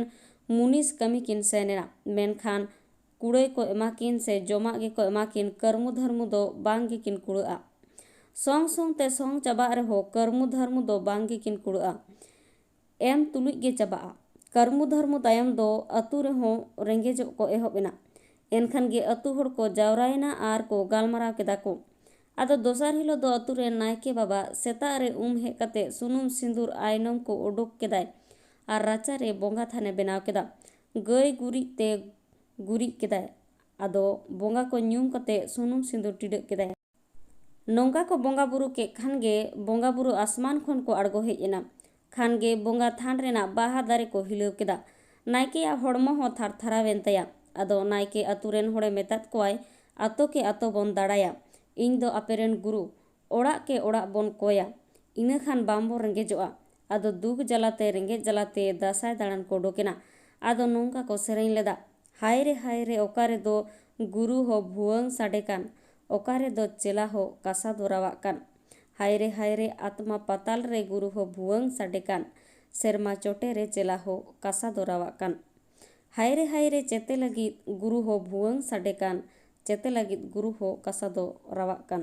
ᱢᱩᱱᱤᱥ ᱠᱟᱹᱢᱤ ᱠᱤᱱ ᱥᱮᱱ ᱮᱱᱟ, ᱢᱮᱱᱠᱷᱟᱱ ᱠᱩᱲᱟᱹᱭ ᱠᱚ ᱮᱢᱟ ᱠᱤᱱ ᱥᱮ ᱡᱚᱢᱟᱜ ᱜᱮᱠᱚ ᱮᱢᱟ ᱠᱤᱱ, ᱠᱟᱹᱨᱢᱩ ᱫᱷᱟᱹᱨᱢᱩ ᱫᱚ ᱵᱟᱝ ᱜᱮᱠᱤᱱ ᱠᱩᱲᱟᱹᱜᱼᱟ᱾ ᱥᱚᱝ ᱥᱚᱝ ᱛᱮ ᱥᱚᱝ ᱪᱟᱵᱟᱜ ᱨᱮᱦᱚᱸ ᱠᱟᱹᱨᱢᱩ ᱫᱷᱟᱹᱨᱢᱩ ᱫᱚ ᱵᱟᱝ ᱜᱮᱠᱤᱱ ᱠᱩᱲᱟᱹᱜᱼᱟ᱾ ᱮᱢ ᱛᱩᱞᱩᱡ ᱜᱮ ᱪᱟᱵᱟᱜᱼᱟ᱾ ᱠᱟᱹᱨᱢᱩ ᱫᱷᱟᱹᱨᱢᱩ ᱛᱟᱭᱚᱢ ᱫᱚ ᱟᱹᱛᱩ ᱨᱮᱦᱚᱸ ᱨᱮᱸᱜᱮᱡᱚᱜ ᱠᱚ ᱮᱦᱚᱵ ᱮᱱᱟ᱾ ᱮᱱᱠᱷᱟᱱ ᱜᱮ ᱟᱹᱛᱩ ᱦᱚᱲ ᱠᱚ ᱡᱟᱣᱨᱟᱭᱮᱱᱟ ᱟᱨ ᱠᱚ ᱜᱟᱞᱢᱟᱨᱟᱣ ᱠᱮᱫᱟ ᱠᱚ᱾ ᱟᱫᱚ ᱫᱚᱥᱟᱨ ᱦᱤᱞᱳᱜ ᱫᱚ ᱟᱹᱛᱩ ᱨᱮ ᱱᱟᱭᱠᱮ ᱵᱟᱵᱟ ᱥᱮᱛᱟᱜ ᱨᱮ ᱩᱢ ᱦᱮᱡ ᱠᱟᱛᱮ ᱥᱩᱱᱩᱢ ᱥᱤᱸᱫᱩᱨ ᱟᱭᱱᱚᱢ ᱠᱚ ᱚᱰᱚᱠ ᱠᱮᱫᱟᱭ ᱟᱨ ᱨᱟᱪᱟ ᱨᱮ ᱵᱚᱸᱜᱟ ᱛᱷᱟᱱᱮ ᱵᱮᱱᱟᱣ ᱠᱮᱫᱟ᱾ ᱜᱟᱹᱭ ᱜᱩᱨᱤᱡ ᱛᱮ ᱜᱩᱨᱤᱡ ᱠᱮᱫᱟᱭ᱾ ᱟᱫᱚ ᱵᱚᱸᱜᱟ ᱠᱚ ᱧᱩᱢ ᱠᱟᱛᱮ ᱥᱩᱱᱩᱢ ᱥᱤᱸᱫᱩᱨ ᱴᱤᱰᱟᱹᱜ ᱠᱮᱫᱟᱭ᱾ ᱱᱚᱝᱠᱟ ᱠᱚ ᱵᱚᱸᱜᱟ ᱵᱩᱨᱩ ᱠᱮᱫ ᱠᱷᱟᱱ ᱜᱮ ᱵᱚᱸᱜᱟ ᱵᱩᱨᱩ ᱟᱥᱢᱟᱱ ᱠᱷᱚᱱ ᱠᱚ ᱟᱬᱜᱚ ᱦᱮᱡ ᱮᱱᱟ᱾ ᱠᱷᱟᱱ ᱜᱮ ᱵᱚᱸᱜᱟ ᱛᱷᱟᱱ ᱨᱮᱱᱟᱜ ᱵᱟᱦᱟ ᱫᱟᱨᱮ ᱠᱚ ᱦᱤᱞᱟᱹᱣ ᱠᱮᱫᱟ᱾ ᱱᱟᱭᱠᱮᱭᱟᱜ ᱦᱚᱲᱢᱚ ᱦᱚᱸ ᱛᱷᱟᱨ ᱛᱷᱟᱨᱟᱣᱮᱱ ᱛᱟᱭᱟ᱾ ᱟᱫᱚ ᱱᱟᱭᱠᱮ ᱟᱹᱛᱩ ᱨᱮᱱ ᱦᱚᱲᱮ ᱢᱮᱛᱟᱫ ᱠᱚᱣᱟᱭ, "ᱟᱛᱳ ᱠᱮ ᱟᱛᱳ ᱵᱚᱱ ᱫᱟᱬᱟᱭᱟ, ᱤᱧ ᱫᱚ ᱟᱯᱮ ᱨᱮᱱ ᱜᱩᱨᱩ, ᱚᱲᱟᱜ ᱠᱮ ᱚᱲᱟᱜ ᱵᱚᱱ ᱠᱚᱭᱟ, ᱤᱱᱟᱹ ᱠᱷᱟᱱ ᱵᱟᱝ ᱵᱚᱱ ᱨᱮᱸᱜᱮᱡᱚᱜᱼᱟ᱾ ᱟᱫᱚ ᱫᱩᱠ ᱡᱟᱞᱟᱛᱮ ᱨᱮᱸᱜᱮᱡ ᱡᱟᱞᱟᱛᱮ ᱫᱟᱸᱥᱟᱭ ᱫᱟᱬᱟᱱ ᱠᱚ ᱩᱰᱩᱠᱮᱱᱟ᱾ ᱟᱫᱚ ᱱᱚᱝᱠᱟ ᱠᱚ ᱥᱮᱨᱮᱧ ᱞᱮᱫᱟ, ᱦᱟᱭ ᱨᱮ ᱦᱟᱭ ᱨᱮ ᱚᱠᱟ ᱨᱮᱫᱚ ᱜᱩᱨᱩ ᱦᱚᱸ ᱵᱷᱩᱣᱟᱹᱝ ᱥᱟᱰᱮ ᱠᱟᱱ, ᱚᱠᱟ ᱨᱮᱫᱚ ᱪᱮᱞᱟ ᱦᱚᱸ ᱠᱟᱥᱟ ᱫᱚ ᱨᱟᱣᱟᱜ ᱠᱟᱱ᱾ ᱦᱟᱭ ᱨᱮ ᱦᱟᱭ ᱨᱮ ᱟᱛᱢᱟ ᱯᱟᱛᱟᱞ ᱨᱮ ᱜᱩᱨᱩ ᱦᱚᱸ ᱵᱷᱩᱣᱟᱹᱝ ᱥᱟᱰᱮ ᱠᱟᱱ, ᱥᱮᱨᱢᱟ ᱪᱚᱴᱮ ᱨᱮ ᱪᱮᱞᱟ ᱦᱚᱸ ᱠᱟᱥᱟ ᱫᱚ ᱨᱟᱣᱟᱜ ᱠᱟᱱ᱾ ᱦᱟᱭ ᱨᱮ ᱦᱟᱭ ᱨᱮ ᱪᱮᱛᱮ ᱞᱟᱹᱜᱤᱫ ᱜᱩᱨᱩ ᱦᱚᱸ ᱵᱷᱩᱣᱟᱹᱝ ᱥᱟᱰᱮ ᱠᱟᱱ, ᱪᱮᱛᱮ ᱞᱟᱹᱜᱤᱫ ᱜᱩᱨᱩ ᱦᱚᱸ ᱠᱟᱥᱟ ᱫᱚ ᱨᱟᱣᱟᱜ ᱠᱟᱱ᱾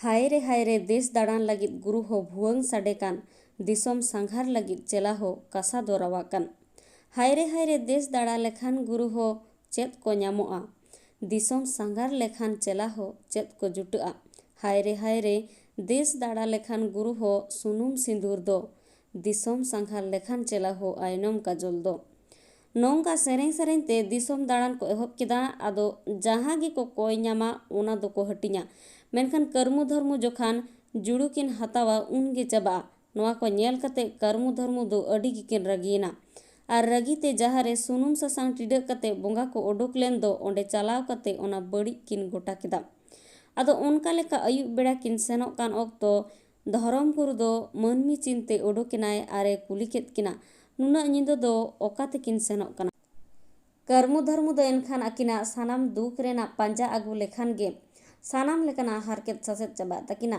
ᱦᱟᱭ ᱨᱮ ᱦᱟᱭ ᱨᱮ ᱫᱮᱥ ᱫᱟᱬᱟᱱ ᱞᱟᱹᱜᱤᱫ ᱜᱩᱨᱩ ᱦᱚᱸ ᱵᱷᱩᱣᱟᱹᱝ ᱥᱟᱰᱮ ᱠᱟᱱ, ᱫᱤᱥᱚᱢ ᱥᱟᱸᱜᱷᱟᱨ ᱞᱟᱹᱜᱤᱫ ᱪᱮᱞᱟ ᱦᱚᱸ ᱠᱟᱥᱟ ᱫᱚ ᱨᱟᱣᱟᱜ ᱠᱟᱱ᱾ ᱦᱟᱭ ᱨᱮ ᱦᱟᱭ ᱨᱮ ᱫᱮᱥ ᱫᱟᱬᱟ ᱞᱮᱠᱷᱟᱱ ᱜᱩᱨᱩ ᱦᱚᱸ ᱪᱮᱫ ᱠᱚ ᱧᱟᱢᱚᱜᱼᱟ, ᱫᱤᱥᱚᱢ ᱥᱟᱸᱜᱷᱟᱨ ᱞᱮᱠᱷᱟᱱ ᱪᱮᱞᱟ ᱦᱚᱸ ᱪᱮᱫ ᱠᱚ ᱡᱩᱴᱟᱹᱜᱼᱟ᱾ ᱦᱟᱭ ᱨᱮ ᱦᱟᱭ ᱨᱮ ᱫᱮᱥ ᱫᱟᱬᱟ ᱞᱮᱠᱷᱟᱱ ᱜᱩᱨᱩ ᱦᱚᱸ ᱥᱩᱱᱩᱢ ᱥᱤᱸᱫᱩᱨ ᱫᱚ, ᱫᱤᱥᱚᱢ ᱥᱟᱸᱜᱷᱟᱨ ᱞᱮᱠᱷᱟᱱ ᱪᱮᱞᱟ ᱦᱚᱸ ᱟᱭᱱᱚᱢ ᱠᱟᱡᱚᱞ ᱫᱚ᱾ ᱱᱚᱝᱠᱟ ᱥᱮᱨᱮᱧ ᱥᱮᱨᱮᱧ ᱛᱮ ᱫᱤᱥᱚᱢ ᱫᱟᱬᱟᱱ ᱠᱚ ᱮᱦᱚᱵ ᱠᱮᱫᱟ᱾ ᱟᱫᱚ ᱡᱟᱦᱟᱸ ᱜᱮᱠᱚ ᱠᱚᱭ ᱧᱟᱢᱟ, ᱚᱱᱟ ᱫᱚᱠᱚ ᱦᱟᱹᱴᱤᱧᱟ᱾ ᱢᱮᱱᱠᱷᱟᱱ ᱠᱟᱹᱨᱢᱩ ᱫᱷᱟᱹᱨᱢᱩ ᱡᱚᱠᱷᱟᱱ ᱡᱩᱲᱩ ᱠᱤᱱ ᱦᱟᱛᱟᱣᱟ, ᱩᱱᱜᱮ ᱪᱟᱵᱟᱜᱼᱟ᱾ ᱱᱚᱣᱟ ᱠᱚ ᱧᱮᱞ ᱠᱟᱛᱮ ᱠᱟᱹᱨᱢᱩ ᱫᱷᱟᱹᱨᱢᱩ ᱫᱚ ᱟᱹᱰᱤ ᱜᱮᱠᱤᱱ ᱨᱟᱹᱜᱤᱭᱮᱱᱟ᱾ ᱟᱨ ᱨᱟᱹᱜᱤ ᱛᱮ ᱡᱟᱦᱟᱸ ᱨᱮ ᱥᱩᱱᱩᱢ ᱥᱟᱥᱟᱝ ᱴᱤᱰᱟᱹᱜ ᱠᱟᱛᱮ ᱵᱚᱸᱜᱟ ᱠᱚ ᱚᱰᱚᱠ ᱞᱮᱱ ᱫᱚ, ᱚᱸᱰᱮ ᱪᱟᱞᱟᱣ ᱠᱟᱛᱮ ᱚᱱᱟ ᱵᱟᱹᱲᱤᱡ ᱠᱤᱱ ᱜᱚᱴᱟ ᱠᱮᱫᱟ᱾ ᱟᱫᱚ ᱚᱱᱠᱟ ᱞᱮᱠᱟ ᱟᱹᱭᱩᱵ ᱵᱮᱲᱟ ᱠᱤᱱ ᱥᱮᱱᱚᱜ ᱠᱟᱱ ᱚᱠᱛᱚ ᱫᱷᱚᱨᱚᱢ ᱜᱩᱨᱩ ᱫᱚ ᱢᱟᱹᱱᱢᱤ ᱪᱤᱱᱛᱮ ᱚᱰᱚᱠ ᱮᱱᱟᱭ ᱟᱨᱮ ᱠᱩᱞᱤ ᱠᱮᱫ ᱠᱤᱱᱟ, "ᱱᱩᱱᱟᱹᱜ ᱧᱤᱫᱟᱹ ᱫᱚ ᱚᱠᱟ ᱛᱮᱠᱤᱱ ᱥᱮᱱᱚᱜ ᱠᱟᱱᱟ?" ᱠᱟᱹᱨᱢᱩ ᱫᱷᱟᱹᱨᱢᱩ ᱫᱚ ᱮᱱᱠᱷᱟᱱ ᱟᱹᱠᱤᱱᱟᱜ ᱥᱟᱱᱟᱢ ᱫᱩᱠ ᱨᱮᱱᱟᱜ ᱯᱟᱸᱡᱟ ᱟᱹᱜᱩ ᱞᱮᱠᱷᱟᱱ ᱜᱮ ᱥᱟᱱᱟᱢ ᱞᱮᱠᱟᱱᱟᱜ ᱦᱟᱨᱠᱮᱛ ᱥᱟᱥᱮᱛ ᱪᱟᱵᱟᱜ ᱛᱟᱹᱠᱤᱱᱟ᱾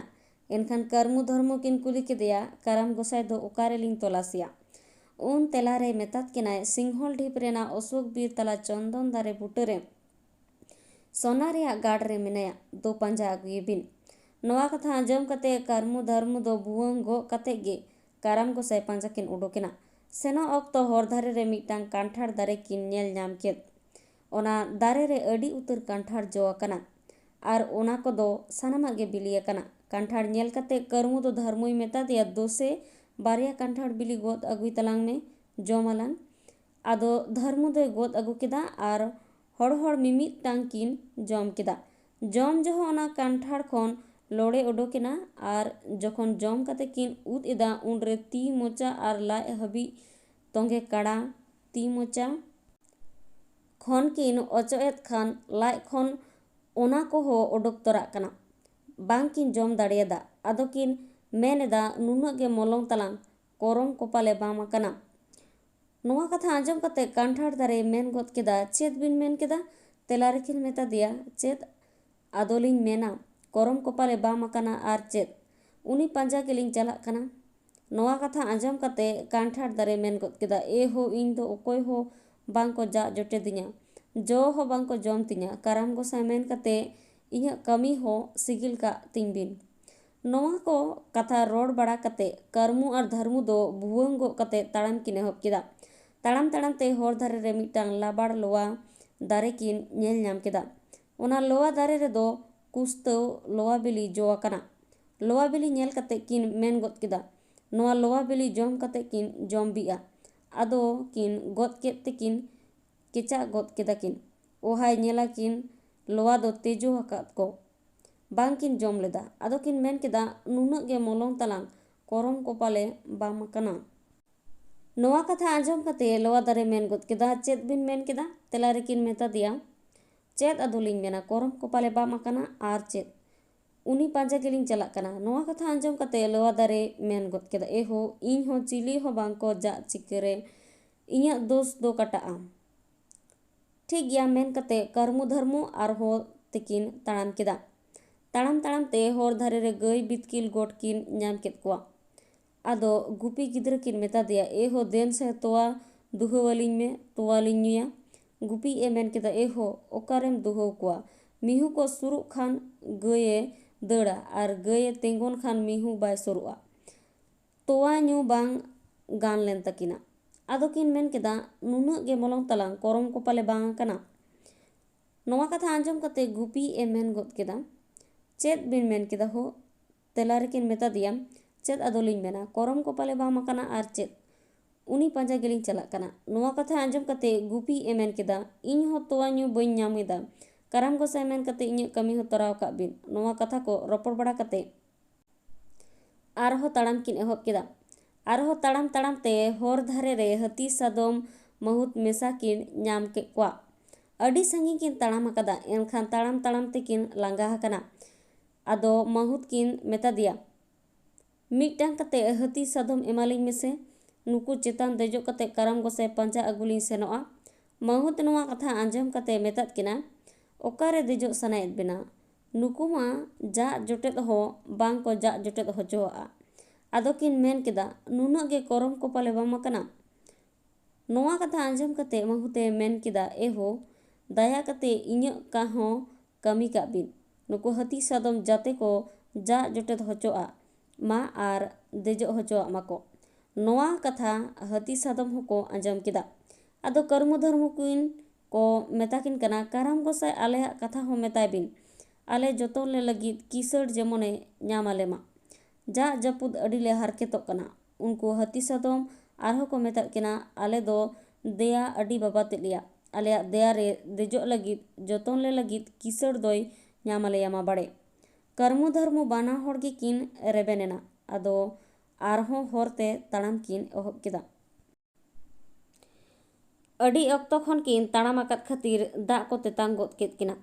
ᱮᱱᱠᱷᱟᱱ ᱠᱟᱹᱨᱢᱩ ᱫᱷᱟᱹᱨᱢᱩ ᱠᱤᱱ ᱠᱩᱞᱤ ᱠᱮᱫᱮᱭᱟ, "ᱠᱟᱨᱟᱢ ᱜᱚᱸᱥᱟᱭ ᱫᱚ ᱚᱠᱟ ᱨᱮᱞᱤᱧ ᱛᱚᱞᱟᱥᱮᱭᱟ?" ᱩᱱ ᱛᱮᱞᱟ ᱨᱮᱭ ᱢᱮᱛᱟᱫ ᱠᱤᱱᱟᱭ, "ᱥᱤᱝᱦᱚᱞ ᱰᱷᱤᱯ ᱨᱮᱱᱟᱜ ᱚᱥᱳᱠ ᱵᱤᱨ ᱛᱟᱞᱟ ᱪᱚᱱᱫᱚᱱ ᱫᱟᱨᱮ ᱵᱩᱴᱟᱹ ᱨᱮ ᱥᱚᱱᱟ ᱨᱮᱭᱟᱜ ᱜᱟᱲ ᱨᱮ ᱢᱮᱱᱟᱭᱟ, ᱫᱩ ᱯᱟᱸᱡᱟ ᱟᱹᱜᱩᱭᱮᱵᱤᱱ᱾" ᱱᱚᱣᱟ ᱠᱟᱛᱷᱟ ᱟᱸᱡᱚᱢ ᱠᱟᱛᱮ ᱠᱟᱹᱨᱢᱩ ᱫᱷᱟᱹᱨᱢᱩ ᱫᱚ ᱵᱷᱩᱣᱟᱹᱝ ᱜᱚᱜ ᱠᱟᱛᱮ ᱜᱮ ᱠᱟᱨᱟᱢ ᱜᱚᱸᱥᱟᱭ ᱯᱟᱸᱡᱟ ᱠᱤᱱ ᱩᱰᱩᱠᱮᱱᱟ᱾ ᱥᱮᱱᱚᱜ ᱚᱠᱛᱚ ᱦᱚᱨ ᱫᱷᱟᱨᱮ ᱨᱮ ᱢᱤᱫᱴᱟᱝ ᱠᱟᱱᱴᱷᱟᱲ ᱫᱟᱨᱮ ᱠᱤᱱ ᱧᱮᱞ ᱧᱟᱢ ᱠᱮᱫ᱾ ᱚᱱᱟ ᱫᱟᱨᱮ ᱨᱮ ᱟᱹᱰᱤ ᱩᱛᱟᱹᱨ ᱠᱟᱱᱴᱷᱟᱲ ᱡᱚ ᱟᱠᱟᱱᱟ ᱟᱨ ᱚᱱᱟ ᱠᱚᱫᱚ ᱥᱟᱱᱟᱢᱟᱜ ᱜᱮ ᱵᱤᱞᱤ ᱟᱠᱟᱱᱟ᱾ ᱠᱟᱱᱴᱷᱟᱲ ᱧᱮᱞ ᱠᱟᱛᱮ ᱠᱟᱹᱨᱢᱩ ᱫᱚ ᱫᱷᱟᱹᱨᱢᱩᱭ ᱢᱮᱛᱟ ᱫᱮᱭᱟ, "ᱫᱳᱥᱮ, ᱵᱟᱨᱭᱟ ᱠᱟᱱᱴᱷᱟᱲ ᱵᱤᱞᱤ ᱜᱚᱫ ᱟᱹᱜᱩᱭ ᱛᱟᱞᱟᱝ ᱢᱮ, ᱡᱚᱢ ᱟᱞᱟᱝ᱾" ᱟᱫᱚ ᱫᱷᱟᱹᱨᱢᱩ ᱫᱚᱭ ᱜᱚᱫ ᱟᱹᱜᱩ ᱠᱮᱫᱟ ᱟᱨ ᱦᱚᱲ ᱦᱚᱲ ᱢᱤᱢᱤᱫ ᱴᱟᱝ ᱠᱤᱱ ᱡᱚᱢ ᱠᱮᱫᱟ᱾ ᱡᱚᱢ ᱡᱚᱦᱚᱜ ᱚᱱᱟ ᱠᱟᱱᱴᱷᱟᱲ ᱠᱷᱚᱱ ᱞᱚᱲᱮ ᱚᱰᱚᱠ ᱮᱱᱟ ᱟᱨ ᱡᱚᱠᱷᱚᱱ ᱡᱚᱢ ᱠᱟᱛᱮ ᱠᱤᱱ ᱩᱫ ᱮᱫᱟ, ᱩᱱᱨᱮ ᱛᱤ ᱢᱚᱪᱟ ᱟᱨ ᱞᱟᱡ ᱦᱟᱹᱵᱤᱡ ᱛᱚᱸᱜᱮ ᱠᱟᱲᱟ ᱛᱤ ᱢᱚᱪᱟ ᱠᱷᱚᱱ ᱠᱤᱱ ᱚᱪᱚᱜ ᱮᱫ ᱠᱷᱟᱱ ᱞᱟᱡ ᱠᱷᱚᱱ ᱚᱱᱟ ᱠᱚᱦᱚᱸ ᱚᱰᱚᱠ ᱛᱚᱨᱟᱜ ᱠᱟᱱᱟ᱾ ᱵᱟᱝ ᱠᱤᱱ ᱡᱚᱢ ᱫᱟᱲᱮᱭᱟᱫᱟ᱾ ᱟᱫᱚ ᱠᱤᱱ ᱢᱮᱱ ᱮᱫᱟ, "ᱱᱩᱱᱟᱹᱜ ᱜᱮ ᱢᱚᱞᱚᱝ ᱛᱟᱞᱟᱝ, ᱠᱚᱨᱚᱢ ᱠᱚᱯᱟᱞᱮ ᱵᱟᱢ ᱟᱠᱟᱱᱟ᱾" ᱱᱚᱣᱟ ᱠᱟᱛᱷᱟ ᱟᱸᱡᱚᱢ ᱠᱟᱛᱮ ᱠᱟᱱᱴᱷᱟᱲ ᱫᱟᱨᱮ ᱢᱮᱱ ᱜᱚᱫ ᱠᱮᱫᱟ, "ᱪᱮᱫ ᱵᱤᱱ ᱢᱮᱱ ᱠᱮᱫᱟ?" ᱛᱮᱞᱟ ᱨᱮᱠᱤᱱ ᱢᱮᱛᱟ ᱫᱮᱭᱟ, "ᱪᱮᱫ ᱟᱫᱚᱞᱤᱧ ᱢᱮᱱᱟ, ᱠᱚᱨᱚᱢ ᱠᱚᱯᱟᱞᱮ ᱵᱟᱢ ᱟᱠᱟᱱᱟ ᱟᱨ ᱪᱮᱫ? ᱩᱱᱤ ᱯᱟᱸᱡᱟ ᱜᱮᱞᱤᱧ ᱪᱟᱞᱟᱜ ᱠᱟᱱᱟ᱾" ᱱᱚᱣᱟ ᱠᱟᱛᱷᱟ ᱟᱸᱡᱚᱢ ᱠᱟᱛᱮ ᱠᱟᱱᱴᱷᱟᱲ ᱫᱟᱨᱮ ᱢᱮᱱ ᱜᱚᱫ ᱠᱮᱫᱟ, "ᱮ ᱦᱳ, ᱤᱧ ᱫᱚ ᱚᱠᱚᱭ ᱦᱚᱸ ᱵᱟᱝ ᱠᱚ ᱡᱟᱜ ᱡᱚᱴᱮᱫᱤᱧᱟ, ᱡᱚ ᱦᱚᱸ ᱵᱟᱝ ᱠᱚ ᱡᱚᱢ ᱛᱤᱧᱟ, ᱠᱟᱨᱟᱢ ᱜᱚᱸᱥᱟᱭ ᱢᱮᱱ ᱠᱟᱛᱮ ᱤᱧᱟᱹᱜ ᱠᱟᱹᱢᱤ ᱦᱚᱸ ᱥᱤᱜᱤᱞ ᱠᱟᱜ ᱛᱤᱧ ᱵᱤᱱ᱾" ᱱᱚᱣᱟ ᱠᱚ ᱠᱟᱛᱷᱟ ᱨᱚᱲ ᱵᱟᱲᱟ ᱠᱟᱛᱮ ᱠᱟᱹᱨᱢᱩ ᱟᱨ ᱫᱷᱟᱹᱨᱢᱩ ᱫᱚ ᱵᱷᱩᱣᱟᱹᱝ ᱜᱚᱜ ᱠᱟᱛᱮ ᱛᱟᱲᱟᱢ ᱠᱤᱱ ᱮᱦᱚᱵ ᱠᱮᱫᱟ᱾ ᱛᱟᱲᱟᱢ ᱛᱟᱲᱟᱢ ᱛᱮ ᱦᱚᱨ ᱫᱷᱟᱨᱮ ᱨᱮ ᱢᱤᱫᱴᱟᱝ ᱞᱟᱵᱟᱲ ᱞᱚᱣᱟ ᱫᱟᱨᱮ ᱠᱤᱱ ᱧᱮᱞ ᱧᱟᱢ ᱠᱮᱫᱟ᱾ ᱚᱱᱟ ᱞᱚᱣᱟ ᱫᱟᱨᱮ ᱨᱮᱫᱚ ᱠᱩᱥᱛᱟᱹᱣ ᱞᱚᱣᱟ ᱵᱤᱞᱤ ᱡᱚ ᱟᱠᱟᱱᱟ᱾ ᱞᱚᱣᱟ ᱵᱤᱞᱤ ᱧᱮᱞ ᱠᱟᱛᱮ ᱠᱤᱱ ᱢᱮᱱ ᱜᱚᱫ ᱠᱮᱫᱟ, "ᱱᱚᱣᱟ ᱞᱚᱣᱟ ᱵᱤᱞᱤ ᱡᱚᱢ ᱠᱟᱛᱮ ᱠᱤᱱ ᱡᱚᱢ ᱵᱤᱜᱼᱟ᱾" ᱟᱫᱚ ᱠᱤᱱ ᱜᱚᱫ ᱠᱮᱫ ᱛᱮᱠᱤᱱ ᱠᱮᱪᱟᱜ ᱜᱚᱫ ᱠᱮᱫᱟ ᱠᱤᱱ᱾ ᱚᱦᱟᱭ ᱧᱮᱞᱟ ᱠᱤᱱ, ᱞᱚᱣᱟ ᱫᱚ ᱛᱮᱡᱚ ᱟᱠᱟᱫ ᱠᱚ᱾ ᱵᱟᱝ ᱠᱤᱱ ᱡᱚᱢ ᱞᱮᱫᱟ᱾ ᱟᱫᱚ ᱠᱤᱱ ᱢᱮᱱ ᱠᱮᱫᱟ, "ᱱᱩᱱᱟᱹᱜ ᱜᱮ ᱢᱚᱞᱚᱝ ᱛᱟᱞᱟᱝ, ᱠᱚᱨᱚᱢ ᱠᱚᱯᱟᱞᱮ ᱵᱟᱢ ᱟᱠᱟᱱᱟ᱾" ᱱᱚᱣᱟ ᱠᱟᱛᱷᱟ ᱟᱸᱡᱚᱢ ᱠᱟᱛᱮ ᱞᱚᱣᱟ ᱫᱟᱨᱮ ᱢᱮᱱ ᱜᱚᱫ ᱠᱮᱫᱟ, "ᱪᱮᱫ ᱵᱤᱱ ᱢᱮᱱ ᱠᱮᱫᱟ?" ᱛᱮᱞᱟ ᱨᱮᱠᱤᱱ ᱢᱮᱛᱟ ᱫᱮᱭᱟ, "ᱪᱮᱫ ᱟᱫᱚᱞᱤᱧ ᱢᱮᱱᱟ, ᱠᱚᱨᱚᱢ ᱠᱚᱯᱟᱞᱮ ᱵᱟᱢ ᱟᱠᱟᱱᱟ ᱟᱨ ᱪᱮᱫ? ᱩᱱᱤ ᱯᱟᱸᱡᱟ ᱜᱮᱞᱤᱧ ᱪᱟᱞᱟᱜ ᱠᱟᱱᱟ᱾" ᱱᱚᱣᱟ ᱠᱟᱛᱷᱟ ᱟᱸᱡᱚᱢ ᱠᱟᱛᱮ ᱞᱚᱣᱟ ᱫᱟᱨᱮ ᱢᱮᱱ ᱜᱚᱫ ᱠᱮᱫᱟ, "ᱮ ᱦᱳ, ᱤᱧ ᱦᱚᱸ ᱪᱤᱞᱤ ᱦᱚᱸ ᱵᱟᱝ ᱠᱚ ᱡᱟᱜ ᱪᱤᱠᱟᱹᱨᱮ ᱤᱧᱟᱹᱜ ᱫᱳᱥ ᱫᱚ ᱠᱟᱴᱟᱜᱼᱟ?" ᱴᱷᱤᱠ ᱜᱮᱭᱟ ᱢᱮᱱ ᱠᱟᱛᱮ ᱠᱟᱹᱨᱢᱩ ᱫᱷᱟᱹᱨᱢᱩ ᱟᱨᱦᱚᱸ ᱛᱮᱠᱤᱱ ᱛᱟᱲᱟᱢ ᱠᱮᱫᱟ᱾ ᱛᱟᱲᱟᱢ ᱛᱟᱲᱟᱢ ᱛᱮ ᱦᱚᱨ ᱫᱷᱟᱨᱮ ᱨᱮ ᱜᱟᱹᱭ ᱵᱤᱛᱠᱤᱞ ᱜᱚᱴ ᱠᱤᱱ ᱧᱟᱢ ᱠᱮᱫ ᱠᱚᱣᱟ᱾ ᱟᱫᱚ ᱜᱩᱯᱤ ᱜᱤᱫᱽᱨᱟᱹ ᱠᱤᱱ ᱢᱮᱛᱟ ᱫᱮᱭᱟ, "ᱮ ᱦᱳ, ᱫᱮᱱ ᱥᱮ ᱛᱚᱣᱟ ᱫᱩᱦᱟᱹᱣᱟᱞᱤᱧ ᱢᱮ, ᱛᱚᱣᱟ ᱞᱤᱧ ᱧᱩᱭᱟ᱾" ᱜᱩᱯᱤ ᱮ ᱢᱮᱱ ᱠᱮᱫᱟ, "ᱮ ᱦᱳ, ᱚᱠᱟᱨᱮᱢ ᱫᱩᱦᱟᱹᱣ ᱠᱚᱣᱟ? ᱢᱤᱦᱩ ᱠᱚ ᱥᱩᱨᱩᱜ ᱠᱷᱟᱱ ᱜᱟᱹᱭᱮ ᱫᱟᱹᱲᱟ ᱟᱨ ᱜᱟᱹᱭᱮ ᱛᱮᱸᱜᱚᱱ ᱠᱷᱟᱱ ᱢᱤᱦᱩ ᱵᱟᱭ ᱥᱩᱨᱩᱜᱼᱟ᱾ ᱛᱚᱣᱟ ᱧᱩ ᱵᱟᱝ ᱜᱟᱱ ᱞᱮᱱ ᱛᱟᱹᱠᱤᱱᱟ᱾" ᱟᱫᱚ ᱠᱤᱱ ᱢᱮᱱ ᱠᱮᱫᱟ, "ᱱᱩᱱᱟᱹᱜ ᱜᱮ ᱢᱚᱞᱚᱝ ᱛᱟᱞᱟᱝ, ᱠᱚᱨᱚᱢ ᱠᱚᱯᱟᱞᱮ ᱵᱟᱝ ᱟᱠᱟᱱᱟ?" ᱱᱚᱣᱟ ᱠᱟᱛᱷᱟ ᱟᱸᱡᱚᱢ ᱠᱟᱛᱮ ᱜᱩᱯᱤ ᱮ ᱢᱮᱱ ᱜᱚᱫ ᱠᱮᱫᱟ, "ᱪᱮᱫ ᱵᱤᱱ ᱢᱮᱱ ᱠᱮᱫᱟ ᱦᱳ?" ᱛᱮᱞᱟ ᱨᱮᱠᱤᱱ ᱢᱮᱛᱟ ᱫᱮᱭᱟ, "ᱪᱮᱫ ᱟᱫᱚᱞᱤᱧ ᱢᱮᱱᱟ, ᱠᱚᱨᱚᱢ ᱠᱚᱯᱟᱞᱮ ᱵᱟᱢ ᱟᱠᱟᱱᱟ ᱟᱨ ᱪᱮᱫ? ᱩᱱᱤ ᱯᱟᱸᱡᱟ ᱜᱮᱞᱤᱧ ᱪᱟᱞᱟᱜ ᱠᱟᱱᱟ᱾" ᱱᱚᱣᱟ ᱠᱟᱛᱷᱟ ᱟᱸᱡᱚᱢ ᱠᱟᱛᱮ ᱜᱩᱯᱤ ᱮ ᱢᱮᱱ ᱠᱮᱫᱟ, "ᱤᱧ ᱦᱚᱸ ᱛᱚᱣᱟ ᱧᱩ ᱵᱟᱹᱧ ᱧᱟᱢ ᱮᱫᱟ, ᱠᱟᱨᱟᱢ ᱜᱚᱸᱥᱟᱭ ᱢᱮᱱ ᱠᱟᱛᱮ ᱤᱧᱟᱹᱜ ᱠᱟᱹᱢᱤ ᱦᱚᱸ ᱛᱚᱨᱟᱣ ᱠᱟᱜ ᱵᱤᱱ᱾" ᱱᱚᱣᱟ ᱠᱟᱛᱷᱟ ᱠᱚ ᱨᱚᱯᱚᱲ ᱵᱟᱲᱟ ᱠᱟᱛᱮ ᱟᱨᱦᱚᱸ ᱛᱟᱲᱟᱢ ᱠᱤᱱ ᱮᱦᱚᱵ ᱠᱮᱫᱟ᱾ ᱟᱨᱦᱚᱸ ᱛᱟᱲᱟᱢ ᱛᱟᱲᱟᱢ ᱛᱮ ᱦᱚᱨ ᱫᱷᱟᱨᱮ ᱨᱮ ᱦᱟᱹᱛᱤ ᱥᱟᱫᱚᱢ ᱢᱟᱹᱦᱩᱛ ᱢᱮᱥᱟ ᱠᱤᱱ ᱧᱟᱢ ᱠᱮᱫ ᱠᱚᱣᱟ᱾ ᱟᱹᱰᱤ ᱥᱟᱺᱜᱤᱧ ᱠᱤᱱ ᱛᱟᱲᱟᱢ ᱟᱠᱟᱫᱟ, ᱮᱱᱠᱷᱟᱱ ᱛᱟᱲᱟᱢ ᱛᱟᱲᱟᱢ ᱛᱮᱠᱤᱱ ᱞᱟᱸᱜᱟ ᱟᱠᱟᱱᱟ᱾ ᱟᱫᱚ ᱢᱟᱹᱦᱩᱛ ᱠᱤᱱ ᱢᱮᱛᱟ ᱫᱮᱭᱟ, "ᱢᱤᱫᱴᱟᱝ ᱠᱟᱛᱮ ᱦᱟᱹᱛᱤ ᱥᱟᱫᱚᱢ ᱮᱢᱟᱞᱤᱧ ᱢᱮᱥᱮ, ᱱᱩᱠᱩ ᱪᱮᱛᱟᱱ ᱫᱮᱡᱚᱜ ᱠᱟᱛᱮ ᱠᱟᱨᱟᱢ ᱜᱚᱸᱥᱟᱭ ᱯᱟᱸᱡᱟ ᱟᱹᱜᱩ ᱞᱤᱧ ᱥᱮᱱᱚᱜᱼᱟ᱾" ᱢᱟᱹᱦᱩᱛ ᱱᱚᱣᱟ ᱠᱟᱛᱷᱟ ᱟᱸᱡᱚᱢ ᱠᱟᱛᱮ ᱢᱮᱛᱟᱫ ᱠᱤᱱᱟ, "ᱚᱠᱟᱨᱮ ᱫᱮᱡᱚᱜ ᱥᱟᱱᱟᱭᱮᱫ ᱵᱮᱱᱟ? ᱱᱩᱠᱩ ᱢᱟ ᱡᱟᱜ ᱡᱚᱴᱮᱫ ᱦᱚᱸ ᱵᱟᱝ ᱠᱚ ᱡᱟᱜ ᱡᱚᱴᱮᱫ ᱦᱚᱪᱚᱣᱟᱜᱼᱟ᱾" ᱟᱫᱚ ᱠᱤᱱ ᱢᱮᱱ ᱠᱮᱫᱟ, "ᱱᱩᱱᱟᱹᱜ ᱜᱮ ᱠᱚᱨᱚᱢ ᱠᱚ ᱯᱟᱞᱮ ᱵᱟᱢ ᱟᱠᱟᱱᱟ?" ᱱᱚᱣᱟ ᱠᱟᱛᱷᱟ ᱟᱸᱡᱚᱢ ᱠᱟᱛᱮ ᱢᱟᱹᱦᱩᱛᱮ ᱢᱮᱱ ᱠᱮᱫᱟ, "ᱮ ᱦᱳ, ᱫᱟᱭᱟ ᱠᱟᱛᱮ ᱤᱧᱟᱹᱜ ᱠᱟ ᱦᱚᱸ ᱠᱟᱹᱢᱤ ᱠᱟᱜ ᱵᱤᱱ᱾ ᱱᱩᱠᱩ ᱦᱟᱹᱛᱤ ᱥᱟᱫᱚᱢ ᱡᱟᱛᱮ ᱠᱚ ᱡᱟᱜ ᱡᱚᱴᱮᱫ ᱦᱚᱪᱚᱜᱼᱟ ᱢᱟ ᱟᱨ ᱫᱮᱡᱚᱜ ᱦᱚᱪᱚᱣᱟᱜ ᱢᱟᱠᱚ᱾" ᱱᱚᱣᱟ ᱠᱟᱛᱷᱟ ᱦᱟᱹᱛᱤ ᱥᱟᱫᱚᱢ ᱦᱚᱸᱠᱚ ᱟᱸᱡᱚᱢ ᱠᱮᱫᱟ᱾ ᱟᱫᱚ ᱠᱟᱹᱨᱢᱩ ᱫᱷᱟᱹᱨᱢᱩ ᱠᱤᱱ ᱠᱚ ᱢᱮᱛᱟ ᱠᱤᱱ ᱠᱟᱱᱟ, "ᱠᱟᱨᱟᱢ ᱜᱚᱸᱥᱟᱭ ᱟᱞᱮᱭᱟᱜ ᱠᱟᱛᱷᱟ ᱦᱚᱸ ᱢᱮᱛᱟᱭ ᱵᱤᱱ, ᱟᱞᱮ ᱡᱚᱛᱚᱱ ᱞᱮ ᱞᱟᱹᱜᱤᱫ ᱠᱤᱥᱟᱹᱲ ᱡᱮᱢᱚᱱᱮ ᱧᱟᱢ ᱟᱞᱮ ᱢᱟ᱾ ᱡᱟᱜ ᱡᱟᱹᱯᱩᱫ ᱟᱹᱰᱤ ᱞᱮ ᱦᱟᱨᱠᱮᱛᱚᱜ ᱠᱟᱱᱟ᱾" ᱩᱱᱠᱩ ᱦᱟᱹᱛᱤ ᱥᱟᱫᱚᱢ ᱟᱨᱦᱚᱸ ᱠᱚ ᱢᱮᱛᱟᱫ ᱠᱤᱱᱟ, "ᱟᱞᱮ ᱫᱚ ᱫᱮᱭᱟ ᱟᱹᱰᱤ ᱵᱟᱵᱟ ᱛᱮᱫ ᱞᱮᱭᱟ, ᱟᱞᱮᱭᱟᱜ ᱫᱮᱭᱟ ᱨᱮ ᱫᱮᱡᱚᱜ ᱞᱟᱹᱜᱤᱫ, ᱡᱚᱛᱚᱱ ᱞᱮ ᱞᱟᱹᱜᱤᱫ ᱠᱤᱥᱟᱹᱲ ᱫᱚᱭ ᱧᱟᱢ ᱟᱞᱮᱭᱟ ᱢᱟ ᱵᱟᱲᱮ᱾" ᱠᱟᱹᱨᱢᱩ ᱫᱷᱟᱹᱨᱢᱩ ᱵᱟᱱᱟ ᱦᱚᱲ ᱜᱮᱠᱤᱱ ᱨᱮᱵᱮᱱ ᱮᱱᱟ᱾ ᱟᱫᱚ ᱟᱨᱦᱚᱸ ᱦᱚᱨ ᱛᱮ ᱛᱟᱲᱟᱢ ᱠᱤᱱ ᱮᱦᱚᱵ ᱠᱮᱫᱟ᱾ ᱟᱹᱰᱤ ᱚᱠᱛᱚ ᱠᱷᱚᱱ ᱠᱤᱱ ᱛᱟᱲᱟᱢ ᱟᱠᱟᱫ ᱠᱷᱟᱹᱛᱤᱨ ᱫᱟᱜ ᱠᱚ ᱛᱮᱛᱟᱝ ᱜᱚᱫ ᱠᱮᱫ ᱠᱤᱱᱟ᱾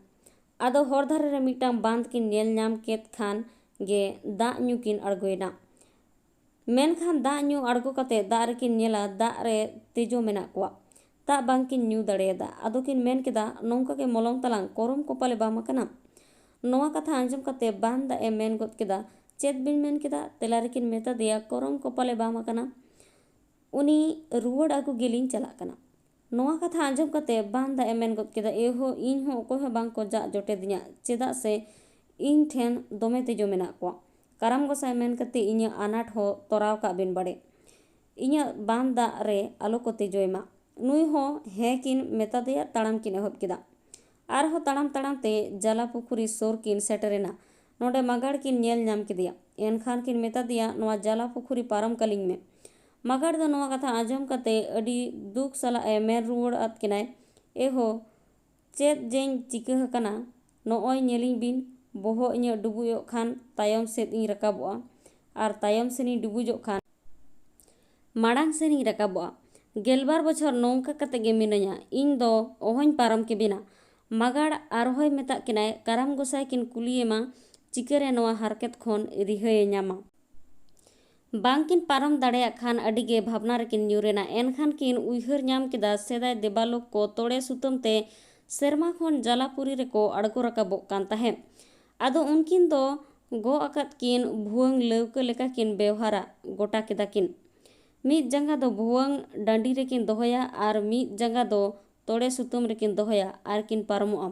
ᱟᱫᱚ ᱦᱚᱨ ᱫᱷᱟᱨᱮ ᱨᱮ ᱢᱤᱫᱴᱟᱝ ᱵᱟᱸᱫᱽ ᱠᱤᱱ ᱧᱮᱞ ᱧᱟᱢ ᱠᱮᱫ ᱠᱷᱟᱱ ᱜᱮ ᱫᱟᱜ ᱧᱩ ᱠᱤᱱ ᱟᱬᱜᱚᱭᱮᱱᱟ᱾ ᱢᱮᱱᱠᱷᱟᱱ ᱫᱟᱜ ᱧᱩ ᱟᱬᱜᱚ ᱠᱟᱛᱮ ᱫᱟᱜ ᱨᱮᱠᱤᱱ ᱧᱮᱞᱟ, ᱫᱟᱜ ᱨᱮ ᱛᱮᱡᱚ ᱢᱮᱱᱟᱜ ᱠᱚᱣᱟ᱾ ᱫᱟᱜ ᱵᱟᱝᱠᱤᱱ ᱧᱩ ᱫᱟᱲᱮᱭᱟᱫᱟ᱾ ᱟᱫᱚ ᱠᱤᱱ ᱢᱮᱱ ᱠᱮᱫᱟ, "ᱱᱚᱝᱠᱟ ᱜᱮ ᱢᱚᱞᱚᱝ ᱛᱟᱞᱟᱝ, ᱠᱚᱨᱚᱢ ᱠᱚ ᱯᱟᱞᱮ ᱵᱟᱢ ᱟᱠᱟᱱᱟ?" ᱱᱚᱣᱟ ᱠᱟᱛᱷᱟ ᱟᱸᱡᱚᱢ ᱠᱟᱛᱮ ᱵᱟᱱ ᱫᱟᱜ ᱮ ᱢᱮᱱ ᱜᱚᱫ ᱠᱮᱫᱟ, "ᱪᱮᱫ ᱵᱤᱱ ᱢᱮᱱ ᱠᱮᱫᱟ?" ᱛᱮᱞᱟ ᱨᱮᱠᱤᱱ ᱢᱮᱛᱟ ᱫᱮᱭᱟ, "ᱠᱚᱨᱚᱢ ᱠᱚ ᱯᱟᱞᱮ ᱵᱟᱢ ᱟᱠᱟᱱᱟ?" ᱩᱱᱤ ᱨᱩᱣᱟᱹᱲ ᱟᱹᱜᱩ ᱜᱮᱞᱤᱧ ᱪᱟᱞᱟᱜ ᱠᱟᱱᱟ᱾ ᱱᱚᱣᱟ ᱠᱟᱛᱷᱟ ᱟᱸᱡᱚᱢ ᱠᱟᱛᱮ ᱵᱟᱱ ᱫᱟᱜ ᱮ ᱢᱮᱱ ᱜᱚᱫ ᱠᱮᱫᱟ, "ᱮ ᱦᱳ, ᱤᱧ ᱦᱚᱸ ᱚᱠᱚᱭ ᱦᱚᱸ ᱵᱟᱝ ᱠᱚ ᱡᱟᱜ ᱡᱚᱴᱮᱫᱤᱧᱟ, ᱪᱮᱫᱟᱜ ᱥᱮ ᱤᱧ ᱴᱷᱮᱱ ᱫᱚᱢᱮ ᱛᱮᱡᱚ ᱢᱮᱱᱟᱜ ᱠᱚᱣᱟ᱾ ᱠᱟᱨᱟᱢ ᱜᱚᱸᱥᱟᱭ ᱢᱮᱱ ᱠᱟᱛᱮ ᱤᱧᱟᱹᱜ ᱟᱱᱟᱴ ᱦᱚᱸ ᱛᱚᱨᱟᱣ ᱠᱟᱜ ᱵᱤᱱ ᱵᱟᱲᱮ᱾ ᱤᱧᱟᱹᱜ ᱵᱟᱱ ᱫᱟᱜ ᱨᱮ ᱟᱞᱚ ᱠᱚ ᱛᱮᱡᱚᱭ ᱢᱟ᱾" ᱱᱩᱭ ᱦᱚᱸ ᱦᱮᱸ ᱠᱤᱱ ᱢᱮᱛᱟ ᱫᱮᱭᱟ, ᱛᱟᱲᱟᱢ ᱠᱤᱱ ᱮᱦᱚᱵ ᱠᱮᱫᱟ᱾ ᱟᱨᱦᱚᱸ ᱛᱟᱲᱟᱢ ᱛᱟᱲᱟᱢ ᱛᱮ ᱡᱟᱞᱟ ᱯᱩᱠᱷᱩᱨᱤ ᱥᱩᱨ ᱠᱤᱱ ᱥᱮᱴᱮᱨᱮᱱᱟ᱾ ᱱᱚᱰᱮ ᱢᱟᱜᱟᱲ ᱠᱤᱱ ᱧᱮᱞ ᱧᱟᱢ ᱠᱮᱫᱮᱭᱟ᱾ ᱮᱱᱠᱷᱟᱱ ᱠᱤᱱ ᱢᱮᱛᱟ ᱫᱮᱭᱟ, "ᱱᱚᱣᱟ ᱡᱟᱞᱟ ᱯᱩᱠᱷᱩᱨᱤ ᱯᱟᱨᱚᱢ ᱠᱟᱹᱞᱤᱧ ᱢᱮ᱾" ᱢᱟᱜᱟᱲ ᱫᱚ ᱱᱚᱣᱟ ᱠᱟᱛᱷᱟ ᱟᱸᱡᱚᱢ ᱠᱟᱛᱮ ᱟᱹᱰᱤ ᱫᱩᱠ ᱥᱟᱞᱟᱜ ᱮ ᱢᱮᱱ ᱨᱩᱣᱟᱹᱲ ᱟᱫ ᱠᱤᱱᱟᱭ, "ᱮ ᱦᱳ, ᱪᱮᱫ ᱡᱮᱧ ᱪᱤᱠᱟᱹ ᱟᱠᱟᱱᱟ? ᱱᱚᱜᱼᱚᱭ ᱧᱮᱞᱤᱧ ᱵᱤᱱ, ᱵᱚᱦᱚᱜ ᱤᱧᱟᱹᱜ ᱰᱩᱵᱩᱡᱚᱜ ᱠᱷᱟᱱ ᱛᱟᱭᱚᱢ ᱥᱮᱫ ᱤᱧ ᱨᱟᱠᱟᱵᱚᱜᱼᱟ, ᱟᱨ ᱛᱟᱭᱚᱢ ᱥᱮᱱᱤᱧ ᱰᱩᱵᱩᱡᱚᱜ ᱠᱷᱟᱱ ᱢᱟᱲᱟᱝ ᱥᱮᱱᱤᱧ ᱨᱟᱠᱟᱵᱚᱜᱼᱟ᱾ ᱜᱮᱞᱵᱟᱨ ᱵᱚᱪᱷᱚᱨ ᱱᱚᱝᱠᱟ ᱠᱟᱛᱮ ᱜᱮ ᱢᱤᱱᱟᱹᱧᱟ, ᱤᱧ ᱫᱚ ᱚᱦᱚᱧ ᱯᱟᱨᱚᱢ ᱠᱮᱵᱤᱱᱟ᱾" ᱢᱟᱜᱟᱲ ᱟᱨᱦᱚᱸᱭ ᱢᱮᱛᱟᱜ ᱠᱤᱱᱟᱭ, "ᱠᱟᱨᱟᱢ ᱜᱚᱸᱥᱟᱭ ᱠᱤᱱ ᱠᱩᱞᱤᱭᱮᱢᱟ, ᱪᱤᱠᱟᱹᱨᱮ ᱱᱚᱣᱟ ᱦᱟᱨᱠᱮᱛ ᱠᱷᱚᱱ ᱨᱤᱦᱟᱹᱭᱮ ᱧᱟᱢᱟ? ᱵᱟᱝᱠᱤᱱ ᱯᱟᱨᱚᱢ ᱫᱟᱲᱮᱭᱟᱜ ᱠᱷᱟᱱ ᱟᱹᱰᱤ ᱜᱮ ᱵᱷᱟᱵᱽᱱᱟ ᱨᱮᱠᱤᱱ ᱧᱩᱨ ᱮᱱᱟ᱾ ᱮᱱᱠᱷᱟᱱ ᱠᱤᱱ ᱩᱭᱦᱟᱹᱨ ᱧᱟᱢ ᱠᱮᱫᱟ, ᱥᱮᱫᱟᱭ ᱫᱮᱵᱟᱞᱳᱠ ᱠᱚ ᱛᱚᱲᱮ ᱥᱩᱛᱟᱹᱢ ᱛᱮ ᱥᱮᱨᱢᱟ ᱠᱷᱚᱱ ᱡᱟᱞᱟᱯᱩᱨᱤ ᱨᱮᱠᱚ ᱟᱬᱜᱚ ᱨᱟᱠᱟᱵᱚᱜ ᱠᱟᱱ ᱛᱟᱦᱮᱸᱫ᱾ ᱟᱫᱚ ᱩᱱᱠᱤᱱ ᱫᱚ ᱜᱚᱜ ᱟᱠᱟᱫ ᱠᱤᱱ ᱵᱷᱩᱣᱟᱹᱝ ᱞᱟᱹᱣᱠᱟᱹ ᱞᱮᱠᱟ ᱠᱤᱱ ᱵᱮᱣᱦᱟᱨᱟ ᱜᱚᱴᱟ ᱠᱮᱫᱟ ᱠᱤᱱ᱾ ᱢᱤᱫ ᱡᱟᱸᱜᱟ ᱫᱚ ᱵᱷᱩᱣᱟᱹᱝ ᱰᱟᱹᱰᱤ ᱨᱮᱠᱤᱱ ᱫᱚᱦᱚᱭᱟ ᱟᱨ ᱢᱤᱫ ᱡᱟᱸᱜᱟ ᱫᱚ ᱛᱚᱲᱮ ᱥᱩᱛᱟᱹᱢ ᱨᱮᱠᱤᱱ ᱫᱚᱦᱚᱭᱟ ᱟᱨ ᱠᱤᱱ ᱯᱟᱨᱚᱢᱚᱜᱼᱟ᱾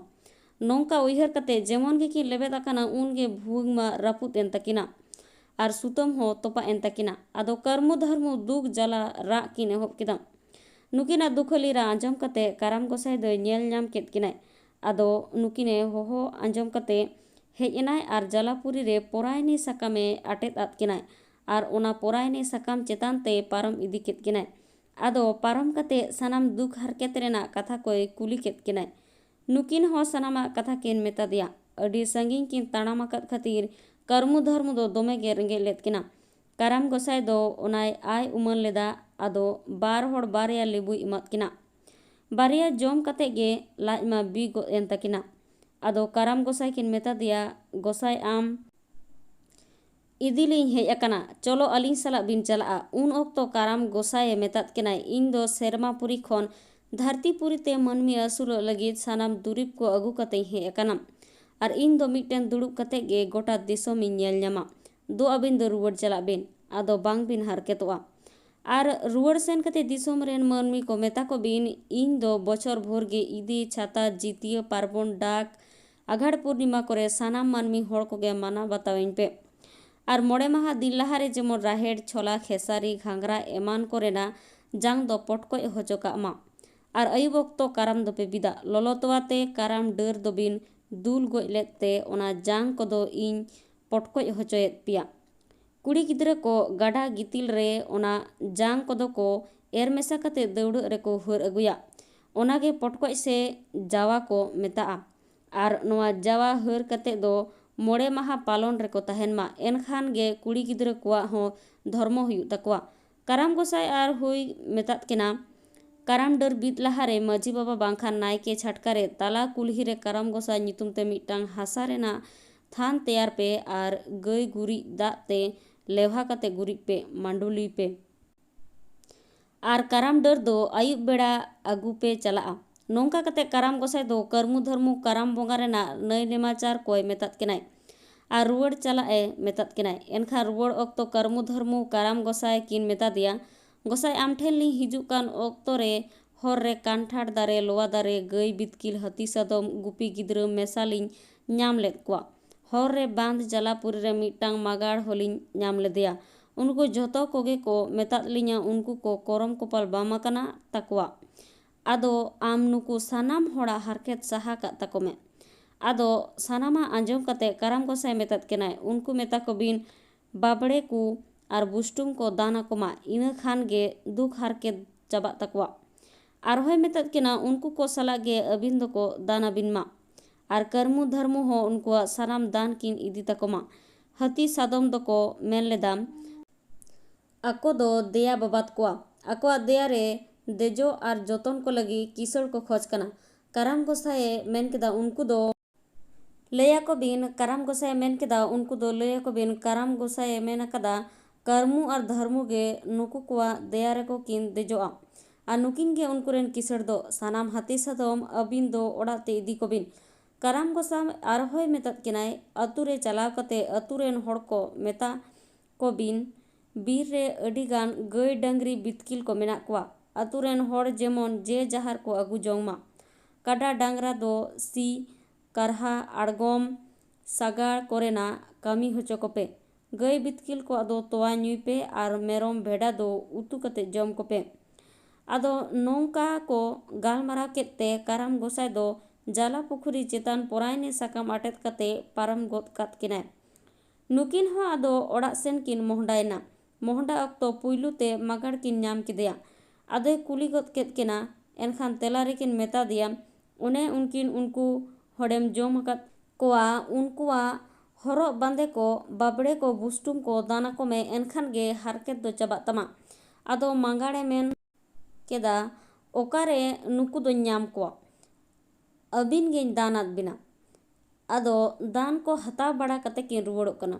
ᱱᱚᱝᱠᱟ ᱩᱭᱦᱟᱹᱨ ᱠᱟᱛᱮ ᱡᱮᱢᱚᱱ ᱜᱮᱠᱤᱱ ᱞᱮᱵᱮᱫ ᱟᱠᱟᱱᱟ, ᱩᱱᱜᱮ ᱵᱷᱩᱣᱟᱹᱝ ᱢᱟ ᱨᱟᱹᱯᱩᱫ ᱮᱱ ᱛᱟᱹᱠᱤᱱᱟ ᱟᱨ ᱥᱩᱛᱟᱹᱢ ᱦᱚᱸ ᱛᱚᱯᱟᱜ ᱮᱱ ᱛᱟᱹᱠᱤᱱᱟ᱾ ᱟᱫᱚ ᱠᱟᱹᱨᱢᱩ ᱫᱷᱟᱹᱨᱢᱩ ᱫᱩᱠ ᱡᱟᱞᱟ ᱨᱟᱜ ᱠᱤᱱ ᱮᱦᱚᱵ ᱠᱮᱫᱟ᱾ ᱱᱩᱠᱤᱱᱟᱜ ᱫᱩᱠᱷᱟᱹᱞᱤ ᱨᱟᱜ ᱟᱸᱡᱚᱢ ᱠᱟᱛᱮ ᱠᱟᱨᱟᱢ ᱜᱚᱸᱥᱟᱭ ᱫᱚᱭ ᱧᱮᱞ ᱧᱟᱢ ᱠᱮᱫ ᱠᱤᱱᱟᱭ᱾ ᱟᱫᱚ ᱱᱩᱠᱤᱱᱮ ᱦᱚᱦᱚ ᱟᱸᱡᱚᱢ ᱠᱟᱛᱮ ᱦᱮᱡ ᱮᱱᱟᱭ ᱟᱨ ᱡᱟᱞᱟᱯᱩᱨᱤ ᱨᱮ ᱯᱚᱨᱟᱭᱱᱤ ᱥᱟᱠᱟᱢᱮ ᱟᱴᱮᱫ ᱟᱫ ᱠᱤᱱᱟᱭ ᱟᱨ ᱚᱱᱟ ᱯᱚᱨᱟᱭᱱᱤ ᱥᱟᱠᱟᱢ ᱪᱮᱛᱟᱱ ᱛᱮ ᱯᱟᱨᱚᱢ ᱤᱫᱤ ᱠᱮᱫ ᱠᱤᱱᱟᱭ᱾ ᱟᱫᱚ ᱯᱟᱨᱚᱢ ᱠᱟᱛᱮ ᱥᱟᱱᱟᱢ ᱫᱩᱠ ᱦᱟᱨᱠᱮᱛ ᱨᱮᱱᱟᱜ ᱠᱟᱛᱷᱟ ᱠᱚᱭ ᱠᱩᱞᱤ ᱠᱮᱫ ᱠᱤᱱᱟᱭ᱾ ᱱᱩᱠᱤᱱ ᱦᱚᱸ ᱥᱟᱱᱟᱢᱟᱜ ᱠᱟᱛᱷᱟ ᱠᱤᱱ ᱢᱮᱛᱟ ᱫᱮᱭᱟ᱾ ᱟᱹᱰᱤ ᱥᱟᱺᱜᱤᱧ ᱠᱤᱱ ᱛᱟᱲᱟᱢ ᱟᱠᱟᱫ ᱠᱷᱟᱹᱛᱤᱨ ᱠᱟᱹᱨᱢᱩ ᱫᱷᱟᱹᱨᱢᱩ ᱫᱚ ᱫᱚᱢᱮ ᱜᱮ ᱨᱮᱸᱜᱮᱡ ᱞᱮᱫ ᱠᱤᱱᱟ᱾ ᱠᱟᱨᱟᱢ ᱜᱚᱸᱥᱟᱭ ᱫᱚ ᱚᱱᱟᱭ ᱟᱭ ᱩᱢᱟᱹᱱ ᱞᱮᱫᱟ᱾ ᱟᱫᱚ ᱵᱟᱨ ᱦᱚᱲ ᱵᱟᱨᱭᱟ ᱞᱮᱵᱩᱭ ᱮᱢᱟᱫ ᱠᱤᱱᱟ᱾ ᱵᱟᱨᱭᱟ ᱡᱚᱢ ᱠᱟᱛᱮ ᱜᱮ ᱞᱟᱡ ᱢᱟ ᱵᱤ ᱜᱚᱫ ᱮᱱ ᱛᱟᱹᱠᱤᱱᱟ᱾ ᱟᱫᱚ ᱠᱟᱨᱟᱢ ᱜᱚᱸᱥᱟᱭ ᱠᱤᱱ ᱢᱮᱛᱟ ᱫᱮᱭᱟ, "ᱜᱚᱸᱥᱟᱭ, ᱟᱢ ᱤᱫᱤ ᱞᱤᱧ ᱦᱮᱡ ᱟᱠᱟᱱᱟ, ᱪᱚᱞᱚ ᱟᱹᱞᱤᱧ ᱥᱟᱞᱟᱜ ᱵᱤᱱ ᱪᱟᱞᱟᱜᱼᱟ᱾" ᱩᱱ ᱚᱠᱛᱚ ᱠᱟᱨᱟᱢ ᱜᱚᱸᱥᱟᱭᱮ ᱢᱮᱛᱟᱫ ᱠᱤᱱᱟᱭ, "ᱤᱧ ᱫᱚ ᱥᱮᱨᱢᱟᱯᱩᱨᱤ ᱠᱷᱚᱱ ᱫᱷᱟᱹᱨᱛᱤᱯᱩᱨᱤ ᱛᱮ ᱢᱟᱹᱱᱢᱤ ᱟᱹᱥᱩᱞᱚᱜ ᱞᱟᱹᱜᱤᱫ ᱥᱟᱱᱟᱢ ᱫᱩᱨᱤᱵᱽ ᱠᱚ ᱟᱹᱜᱩ ᱠᱟᱛᱮᱧ ᱦᱮᱡ ᱟᱠᱟᱱᱟ᱾ ᱟᱨ ᱤᱧ ᱫᱚ ᱢᱤᱫᱴᱮᱱ ᱫᱩᱲᱩᱵ ᱠᱟᱛᱮ ᱜᱮ ᱜᱚᱴᱟ ᱫᱤᱥᱚᱢᱤᱧ ᱧᱮᱞ ᱧᱟᱢᱟ᱾ ᱫᱩ ᱟᱹᱵᱤᱱ ᱫᱚ ᱨᱩᱣᱟᱹᱲ ᱪᱟᱞᱟᱜ ᱵᱤᱱ, ᱟᱫᱚ ᱵᱟᱝ ᱵᱤᱱ ᱦᱟᱨᱠᱮᱛᱚᱜᱼᱟ᱾ ᱟᱨ ᱨᱩᱣᱟᱹᱲ ᱥᱮᱱ ᱠᱟᱛᱮ ᱫᱤᱥᱚᱢ ᱨᱮᱱ ᱢᱟᱹᱱᱢᱤ ᱠᱚ ᱢᱮᱛᱟ ᱠᱚ ᱵᱤᱱ, ᱤᱧ ᱫᱚ ᱵᱚᱪᱷᱚᱨ ᱵᱷᱳᱨ ᱜᱮ ᱤᱫᱤ, ᱪᱷᱟᱛᱟ, ᱡᱤᱛᱤᱭᱟᱹ, ᱯᱟᱨᱵᱚᱱ, ᱰᱟᱠ, ᱟᱜᱷᱟᱲ ᱯᱩᱨᱱᱤᱢᱟ ᱠᱚᱨᱮ ᱥᱟᱱᱟᱢ ᱢᱟᱹᱱᱢᱤ ᱦᱚᱲ ᱠᱚᱜᱮ ᱢᱟᱱᱟᱣ ᱵᱟᱛᱟᱣᱟᱹᱧ ᱯᱮ᱾ ᱟᱨ ᱢᱚᱬᱮ ᱢᱟᱦᱟ ᱫᱤᱱ ᱞᱟᱦᱟᱨᱮ ᱡᱮᱢᱚᱱ ᱨᱟᱦᱮᱲ, ᱪᱷᱚᱞᱟ, ᱠᱷᱮᱥᱟᱨᱤ, ᱜᱷᱟᱸᱜᱽᱨᱟ ᱮᱢᱟᱱ ᱠᱚᱨᱮᱱᱟᱜ ᱡᱟᱝ ᱫᱚ ᱯᱚᱴᱠᱚᱡ ᱦᱚᱪᱚ ᱠᱟᱜ ᱢᱟ᱾ ᱟᱨ ᱟᱹᱭᱩᱵ ᱚᱠᱛᱚ ᱠᱟᱨᱟᱢ ᱫᱚᱯᱮ ᱵᱤᱫᱟ᱾ ᱞᱚᱞᱚ ᱛᱚᱣᱟ ᱛᱮ ᱠᱟᱨᱟᱢ ᱰᱟᱹᱨ ᱫᱚᱵᱤᱱ ᱫᱩᱞ ᱜᱚᱡ ᱞᱮᱫ ᱛᱮ ᱚᱱᱟ ᱡᱟᱝ ᱠᱚᱫᱚ ᱤᱧ ᱯᱚᱴᱠᱚᱡ ᱦᱚᱪᱚᱭᱮᱫ ᱯᱮᱭᱟ᱾ ᱠᱩᱲᱤ ᱜᱤᱫᱽᱨᱟᱹ ᱠᱚ ᱜᱟᱰᱟ ᱜᱤᱛᱤᱞ ᱨᱮ ᱚᱱᱟ ᱡᱟᱝ ᱠᱚᱫᱚ ᱠᱚ ᱮᱨ ᱢᱮᱥᱟ ᱠᱟᱛᱮ ᱫᱟᱹᱣᱲᱟᱹᱜ ᱨᱮᱠᱚ ᱦᱟᱹᱨ ᱟᱹᱜᱩᱭᱟ᱾ ᱚᱱᱟᱜᱮ ᱯᱚᱴᱠᱚᱡ ᱥᱮ ᱡᱟᱣᱟ ᱠᱚ ᱢᱮᱛᱟᱜᱼᱟ᱾ ᱟᱨ ᱱᱚᱣᱟ ᱡᱟᱣᱟ ᱦᱟᱹᱨ ᱠᱟᱛᱮ ᱫᱚ ᱢᱚᱬᱮ ᱢᱟᱦᱟ ᱯᱟᱞᱚᱱ ᱨᱮᱠᱚ ᱛᱟᱦᱮᱱ ᱢᱟ, ᱮᱱᱠᱷᱟᱱ ᱜᱮ ᱠᱩᱲᱤ ᱜᱤᱫᱽᱨᱟᱹ ᱠᱚᱣᱟᱜ ᱦᱚᱸ ᱫᱷᱚᱨᱢᱚ ᱦᱩᱭᱩᱜ ᱛᱟᱠᱚᱣᱟ᱾ ᱠᱟᱨᱟᱢ ᱜᱚᱸᱥᱟᱭ ᱟᱨ ᱦᱚᱸᱭ ᱢᱮᱛᱟᱫ ᱠᱤᱱᱟ, ᱠᱟᱨᱟᱢ ᱰᱟᱹᱨ ᱵᱤᱫ ᱞᱟᱦᱟᱨᱮ ᱢᱟᱹᱡᱷᱤ ᱵᱟᱵᱟ ᱵᱟᱝᱠᱷᱟᱱ ᱱᱟᱭᱠᱮ ᱪᱷᱟᱴᱠᱟ ᱨᱮ ᱛᱟᱞᱟ ᱠᱩᱞᱦᱤ ᱨᱮ ᱠᱟᱨᱟᱢ ᱜᱚᱸᱥᱟᱭ ᱧᱩᱛᱩᱢ ᱛᱮ ᱢᱤᱫᱴᱟᱝ ᱦᱟᱥᱟ ᱨᱮᱱᱟᱜ ᱛᱷᱟᱱ ᱛᱮᱭᱟᱨ ᱯᱮ ᱟᱨ ᱜᱟᱹᱭ ᱜᱩᱨᱤᱡ ᱫᱟᱜ ᱛᱮ ᱞᱮᱣᱦᱟ ᱠᱟᱛᱮ ᱜᱩᱨᱤᱡ ᱯᱮ, ᱢᱟᱹᱰᱩᱞᱤ ᱯᱮ᱾ ᱟᱨ ᱠᱟᱨᱟᱢ ᱰᱟᱹᱨ ᱫᱚ ᱟᱹᱭᱩᱵ ᱵᱮᱲᱟ ᱟᱹᱜᱩ ᱯᱮ ᱪᱟᱞᱟᱜᱼᱟ᱾ ᱱᱚᱝᱠᱟ ᱠᱟᱛᱮ ᱠᱟᱨᱟᱢ ᱜᱚᱸᱥᱟᱭ ᱫᱚ ᱠᱟᱹᱨᱢᱩ ᱫᱷᱟᱹᱨᱢᱩ ᱠᱟᱨᱟᱢ ᱵᱚᱸᱜᱟ ᱨᱮᱱᱟᱜ ᱱᱟᱹᱭ ᱱᱮᱢᱟᱪᱟᱨ ᱠᱚᱭ ᱢᱮᱛᱟᱫ ᱠᱤᱱᱟᱭ ᱟᱨ ᱨᱩᱣᱟᱹᱲ ᱪᱟᱞᱟᱜ ᱮ ᱢᱮᱛᱟᱫ ᱠᱤᱱᱟᱭ᱾ ᱮᱱᱠᱷᱟᱱ ᱨᱩᱣᱟᱹᱲ ᱚᱠᱛᱚ ᱠᱟᱹᱨᱢᱩ ᱫᱷᱟᱹᱨᱢᱩ ᱠᱟᱨᱟᱢ ᱜᱚᱸᱥᱟᱭ ᱠᱤᱱ ᱢᱮᱛᱟ ᱫᱮᱭᱟ, "ᱜᱚᱸᱥᱟᱭ, ᱟᱢ ᱴᱷᱮᱱ ᱞᱤᱧ ᱦᱤᱡᱩᱜ ᱠᱟᱱ ᱚᱠᱛᱚ ᱨᱮ ᱦᱚᱨ ᱨᱮ ᱠᱟᱱᱴᱷᱟᱲ ᱫᱟᱨᱮ, ᱞᱚᱣᱟ ᱫᱟᱨᱮ, ᱜᱟᱹᱭ ᱵᱤᱛᱠᱤᱞ, ᱦᱟᱹᱛᱤ ᱥᱟᱫᱚᱢ, ᱜᱩᱯᱤ ᱜᱤᱫᱽᱨᱟᱹ ᱢᱮᱥᱟ ᱞᱤᱧ ᱧᱟᱢ ᱞᱮᱫ ᱠᱚᱣᱟ᱾ ᱦᱚᱨ ᱨᱮ ᱵᱟᱸᱫᱷ ᱡᱟᱞᱟᱯᱩᱨᱤ ᱨᱮ ᱢᱤᱫᱴᱟᱝ ᱢᱟᱜᱟᱲ ᱦᱚᱸᱞᱤᱧ ᱧᱟᱢ ᱞᱮᱫᱮᱭᱟ᱾ ᱩᱱᱠᱩ ᱡᱷᱚᱛᱚ ᱠᱚᱜᱮ ᱠᱚ ᱢᱮᱛᱟᱫ ᱞᱤᱧᱟ ᱩᱱᱠᱩ ᱠᱚ ᱠᱚᱨᱚᱢ ᱠᱚᱯᱟᱞ ᱵᱟᱢ ᱟᱠᱟᱱᱟ ᱛᱟᱠᱚᱣᱟ᱾ ᱟᱫᱚ ᱟᱢ ᱱᱩᱠᱩ ᱥᱟᱱᱟᱢ ᱦᱚᱲᱟᱜ ᱦᱟᱨᱠᱮᱛ ᱥᱟᱦᱟ ᱠᱟᱜ ᱛᱟᱠᱚ ᱢᱮ᱾" ᱟᱫᱚ ᱥᱟᱱᱟᱢᱟᱜ ᱟᱸᱡᱚᱢ ᱠᱟᱛᱮ ᱠᱟᱨᱟᱢ ᱜᱚᱸᱥᱟᱭ ᱢᱮᱛᱟᱫ ᱠᱤᱱᱟᱭ, "ᱩᱱᱠᱩ ᱢᱮᱛᱟ ᱠᱚᱵᱤᱱ ᱵᱟᱵᱽᱲᱮ ᱠᱚ ᱟᱨ ᱵᱩᱥᱴᱩᱢ ᱠᱚ ᱫᱟᱱ ᱟᱠᱚ ᱢᱟ, ᱤᱱᱟᱹ ᱠᱷᱟᱱ ᱜᱮ ᱫᱩᱠ ᱦᱟᱨᱠᱮᱛ ᱪᱟᱵᱟᱜ ᱛᱟᱠᱚᱣᱟ᱾" ᱟᱨᱦᱚᱸᱭ ᱢᱮᱛᱟᱫ ᱠᱤᱱᱟ, "ᱩᱱᱠᱩ ᱠᱚ ᱥᱟᱞᱟᱜ ᱜᱮ ᱟᱹᱵᱤᱱ ᱫᱚᱠᱚ ᱫᱟᱱ ᱟᱹᱵᱤᱱ ᱢᱟ, ᱟᱨ ᱠᱟᱹᱨᱢᱩ ᱫᱷᱟᱹᱨᱢᱩ ᱦᱚᱸ ᱩᱱᱠᱩᱣᱟᱜ ᱥᱟᱱᱟᱢ ᱫᱟᱱ ᱠᱤᱱ ᱤᱫᱤ ᱛᱟᱠᱚ ᱢᱟ᱾" ᱦᱟᱹᱛᱤ ᱥᱟᱫᱚᱢ ᱫᱚᱠᱚ ᱢᱮᱱ ᱞᱮᱫᱟ, ᱟᱠᱚ ᱫᱚ ᱫᱮᱭᱟ ᱵᱟᱵᱟᱫ ᱠᱚᱣᱟ, ᱟᱠᱚᱣᱟᱜ ᱫᱮᱭᱟ ᱨᱮ ᱫᱮᱡᱚᱜ ᱟᱨ ᱡᱚᱛᱚᱱ ᱠᱚ ᱞᱟᱹᱜᱤᱫ ᱠᱤᱥᱟᱹᱬ ᱠᱚ ᱠᱷᱚᱡᱽ ᱠᱟᱱᱟ᱾ ᱠᱟᱨᱟᱢ ᱜᱚᱸᱥᱟᱭᱮ ᱢᱮᱱ ᱠᱮᱫᱟ, ᱩᱱᱠᱩ ᱫᱚ ᱞᱟᱹᱭ ᱟᱠᱚ ᱵᱤᱱ, ᱠᱟᱨᱟᱢ ᱜᱚᱸᱥᱟᱭᱮ ᱢᱮᱱ ᱠᱮᱫᱟ, ᱩᱱᱠᱩ ᱫᱚ ᱞᱟᱹᱭ ᱟᱠᱚ ᱵᱤᱱ, ᱠᱟᱨᱟᱢ ᱜᱚᱸᱥᱟᱭᱮ ᱢᱮᱱ ᱟᱠᱟᱫᱟ, ᱠᱟᱹᱨᱢᱩ ᱟᱨ ᱫᱷᱟᱹᱨᱢᱩ ᱜᱮ ᱱᱩᱠᱩ ᱠᱚᱣᱟᱜ ᱫᱮᱭᱟ ᱨᱮᱠᱚ ᱠᱤᱱ ᱫᱮᱡᱚᱜᱼᱟ᱾ ᱟᱨ ᱱᱩᱠᱤᱱ ᱜᱮ ᱩᱱᱠᱩ ᱨᱮᱱ ᱠᱤᱥᱟᱹᱬ ᱫᱚ᱾ ᱥᱟᱱᱟᱢ ᱦᱟᱹᱛᱤ ᱥᱟᱫᱚᱢ ᱟᱹᱵᱤᱱ ᱫᱚ ᱚᱲᱟᱜ ᱛᱮ ᱤᱫᱤ ᱠᱚᱵᱤᱱ᱾ ᱠᱟᱨᱟᱢ ᱜᱚᱸᱥᱟᱭ ᱟᱨᱦᱚᱸᱭ ᱢᱮᱛᱟᱫ ᱠᱤᱱᱟᱭ, ᱟᱹᱛᱩ ᱨᱮ ᱪᱟᱞᱟᱣ ᱠᱟᱛᱮ ᱟᱹᱛᱩ ᱨᱮᱱ ᱦᱚᱲ ᱠᱚ ᱢᱮᱛᱟ ᱠᱚ ᱵᱤᱱ, ᱵᱤᱨ ᱨᱮ ᱟᱹᱰᱤ ᱜᱟᱱ ᱜᱟᱹᱭ ᱰᱟᱹᱝᱨᱤ ᱵᱤᱛᱠᱤᱞ ᱠᱚ ᱢᱮᱱᱟᱜ ᱠᱚᱣᱟ᱾ ᱟᱹᱛᱩ ᱨᱮᱱ ᱦᱚᱲ ᱡᱮᱢᱚᱱ ᱡᱮ ᱡᱟᱦᱟᱨ ᱠᱚ ᱟᱹᱜᱩ ᱡᱚᱝ ᱢᱟ᱾ ᱠᱟᱰᱟ ᱰᱟᱝᱨᱟ ᱫᱚ ᱥᱤ, ᱠᱟᱨᱦᱟ, ᱟᱬᱜᱚᱢ, ᱥᱟᱜᱟᱲ ᱠᱚᱨᱮᱱᱟᱜ ᱠᱟᱹᱢᱤ ᱦᱚᱪᱚ ᱠᱚᱯᱮ᱾ ᱜᱟᱹᱭ ᱵᱤᱛᱠᱤᱞ ᱠᱚᱣᱟᱜ ᱫᱚ ᱛᱚᱣᱟ ᱧᱩᱭ ᱯᱮ ᱟᱨ ᱢᱮᱨᱚᱢ ᱵᱷᱮᱰᱟ ᱫᱚ ᱩᱛᱩ ᱠᱟᱛᱮ ᱡᱚᱢ ᱠᱚᱯᱮ᱾ ᱟᱫᱚ ᱱᱚᱝᱠᱟ ᱠᱚ ᱜᱟᱞᱢᱟᱨᱟᱣ ᱠᱮᱫ ᱛᱮ ᱠᱟᱨᱟᱢ ᱜᱚᱸᱥᱟᱭ ᱫᱚ ᱡᱟᱞᱟ ᱯᱩᱠᱷᱩᱨᱤ ᱪᱮᱛᱟᱱ ᱯᱚᱨᱟᱭᱱᱤ ᱥᱟᱠᱟᱢ ᱟᱴᱮᱫ ᱠᱟᱛᱮ ᱯᱟᱨᱚᱢ ᱜᱚᱫ ᱠᱟᱫ ᱠᱤᱱᱟᱭ᱾ ᱱᱩᱠᱤᱱ ᱦᱚᱸ ᱟᱫᱚ ᱚᱲᱟᱜ ᱥᱮᱱ ᱠᱤᱱ ᱢᱚᱦᱰᱟᱭᱮᱱᱟ᱾ ᱢᱚᱦᱰᱟ ᱚᱠᱛᱚ ᱯᱩᱭᱞᱩ ᱛᱮ ᱢᱟᱜᱟᱲ ᱠᱤᱱ ᱧᱟᱢ ᱠᱮᱫᱮᱭᱟ᱾ ᱟᱫᱚᱭ ᱠᱩᱞᱤ ᱜᱚᱫ ᱠᱮᱫ ᱠᱤᱱᱟ᱾ ᱮᱱᱠᱷᱟᱱ ᱛᱮᱞᱟ ᱨᱮᱠᱤᱱ ᱢᱮᱛᱟ ᱫᱮᱭᱟ, ᱚᱱᱮ ᱩᱱᱠᱤᱱ ᱩᱱᱠᱩ ᱦᱚᱲᱮᱢ ᱡᱚᱢ ᱟᱠᱟᱫ ᱠᱚᱣᱟ, ᱩᱱᱠᱩᱣᱟᱜ ᱦᱚᱨᱚᱜ ᱵᱟᱸᱫᱮ ᱠᱚ, ᱵᱟᱵᱽᱲᱮ ᱠᱚ, ᱵᱩᱥᱴᱩᱢ ᱠᱚ ᱫᱟᱱ ᱟᱠᱚ ᱢᱮ, ᱮᱱᱠᱷᱟᱱ ᱜᱮ ᱦᱟᱨᱠᱮᱛ ᱫᱚ ᱪᱟᱵᱟᱜ ᱛᱟᱢᱟ᱾ ᱟᱫᱚ ᱢᱟᱜᱟᱲᱮ ᱢᱮᱱ ᱠᱮᱫᱟ, ᱚᱠᱟᱨᱮ ᱱᱩᱠᱩ ᱫᱚᱧ ᱧᱟᱢ ᱠᱚᱣᱟ? ᱟᱹᱵᱤᱱ ᱜᱮᱧ ᱫᱟᱱ ᱟᱫ ᱵᱤᱱᱟ᱾ ᱟᱫᱚ ᱫᱟᱱ ᱠᱚ ᱦᱟᱛᱟᱣ ᱵᱟᱲᱟ ᱠᱟᱛᱮ ᱠᱤᱱ ᱨᱩᱣᱟᱹᱲᱚᱜ ᱠᱟᱱᱟ᱾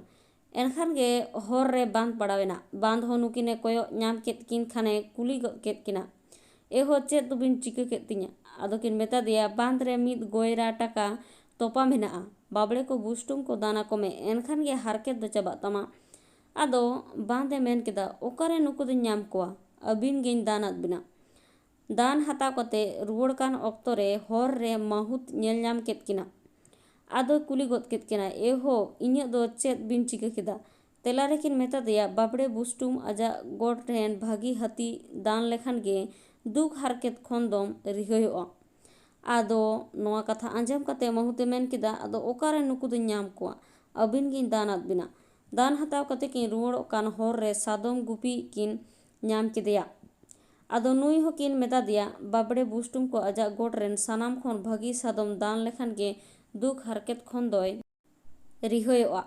ᱮᱱᱠᱷᱟᱱ ᱜᱮ ᱦᱚᱨ ᱨᱮ ᱵᱟᱸᱫ ᱯᱟᱲᱟᱣ ᱮᱱᱟ᱾ ᱵᱟᱸᱫ ᱦᱚᱸ ᱱᱩᱠᱤᱱᱮ ᱠᱚᱭᱚᱜ ᱧᱟᱢ ᱠᱮᱫ ᱠᱤᱱ ᱠᱷᱟᱱᱮ ᱠᱩᱞᱤ ᱜᱚᱫ ᱠᱮᱫ ᱠᱤᱱᱟ, "ᱮ ᱦᱚ, ᱪᱮᱫ ᱫᱚᱵᱤᱱ ᱪᱤᱠᱟᱹ ᱠᱮᱫ ᱛᱤᱧᱟ?" ᱟᱫᱚ ᱠᱤᱱ ᱢᱮᱛᱟ ᱫᱮᱭᱟ, "ᱵᱟᱸᱫ ᱨᱮ ᱢᱤᱫ ᱜᱚᱭᱨᱟ ᱴᱟᱠᱟ ᱛᱚᱯᱟ ᱢᱮᱱᱟᱜᱼᱟ, ᱵᱟᱵᱲᱮ ᱠᱚ ᱵᱩᱥᱴᱩᱢ ᱠᱚ ᱫᱟᱱ ᱟᱠᱚ ᱢᱮ, ᱮᱱᱠᱷᱟᱱ ᱜᱮ ᱦᱟᱨᱠᱮᱛ ᱫᱚ ᱪᱟᱵᱟᱜ ᱛᱟᱢᱟ᱾" ᱟᱫᱚ ᱵᱟᱸᱫ ᱮ ᱢᱮᱱ ᱠᱮᱫᱟ, "ᱚᱠᱟᱨᱮ ᱱᱩᱠᱩ ᱫᱚᱧ ᱧᱟᱢ ᱠᱚᱣᱟ? ᱟᱹᱵᱤᱱ ᱜᱮᱧ ᱫᱟᱱ ᱟᱫ ᱵᱤᱱᱟ᱾ ᱫᱟᱱ ᱦᱟᱛᱟᱣ ᱠᱟᱛᱮ ᱨᱩᱣᱟᱹᱲ ᱠᱟᱱ ᱚᱠᱛᱚ ᱨᱮ ᱦᱚᱨ ᱨᱮ ᱢᱟᱹᱦᱩᱛ ᱧᱮᱞ ᱧᱟᱢ ᱠᱮᱫ ᱠᱤᱱᱟ᱾ ᱟᱫᱚᱭ ᱠᱩᱞᱤ ᱜᱚᱫ ᱠᱮᱫ ᱠᱤᱱᱟ, 'ᱮ ᱦᱳ, ᱤᱧᱟᱹᱜ ᱫᱚ ᱪᱮᱫ ᱵᱤᱱ ᱪᱤᱠᱟᱹ ᱠᱮᱫᱟ?' ᱛᱮᱞᱟ ᱨᱮᱠᱤᱱ ᱢᱮᱛᱟ ᱫᱮᱭᱟ, ᱵᱟᱵᱲᱮ ᱵᱩᱥᱴᱩᱢ ᱟᱡᱟᱜ ᱜᱚᱴ ᱨᱮᱱ ᱵᱷᱟᱹᱜᱤ ᱦᱟᱹᱛᱤ ᱫᱟᱱ ᱞᱮᱠᱷᱟᱱ ᱜᱮ ᱫᱩᱠ ᱦᱟᱨᱠᱮᱛ ᱠᱷᱚᱱ ᱫᱚᱢ ᱨᱤᱦᱟᱹᱭᱚᱜᱼᱟ᱾ ᱟᱫᱚ ᱱᱚᱣᱟ ᱠᱟᱛᱷᱟ ᱟᱸᱡᱚᱢ ᱠᱟᱛᱮ ᱢᱟᱹᱦᱩᱛᱮ ᱢᱮᱱ ᱠᱮᱫᱟ, ᱟᱫᱚ ᱚᱠᱟᱨᱮ ᱱᱩᱠᱩ ᱫᱚᱧ ᱧᱟᱢ ᱠᱚᱣᱟ? ᱟᱹᱵᱤᱱ ᱜᱤᱧ ᱫᱟᱱ ᱟᱫ ᱵᱤᱱᱟ᱾ ᱫᱟᱱ ᱦᱟᱛᱟᱣ ᱠᱟᱛᱮ ᱠᱤᱱ ᱨᱩᱣᱟᱹᱲᱚᱜ ᱠᱟᱱ ᱦᱚᱨ ᱨᱮ ᱥᱟᱫᱚᱢ ᱜᱩᱯᱤ ᱠᱤᱱ ᱧᱟᱢ ᱠᱮᱫᱮᱭᱟ᱾ ᱟᱫᱚ ᱱᱩᱭ ᱦᱚᱸᱠᱤᱱ ᱢᱮᱛᱟ ᱫᱮᱭᱟ, ᱵᱟᱵᱲᱮ ᱵᱩᱥᱴᱩᱢ ᱠᱚ ᱟᱡᱟᱜ ᱜᱚᱴ ᱨᱮᱱ ᱥᱟᱱᱟᱢ ᱠᱷᱚᱱ ᱵᱷᱟᱹᱜᱤ ᱥᱟᱫᱚᱢ ᱫᱟᱱ ᱞᱮᱠᱷᱟᱱ ᱜᱮ ᱫᱩᱠ ᱦᱟᱨᱠᱮᱛ ᱠᱷᱚᱱ ᱫᱚᱭ ᱨᱤᱦᱟᱹᱭᱚᱜᱼᱟ᱾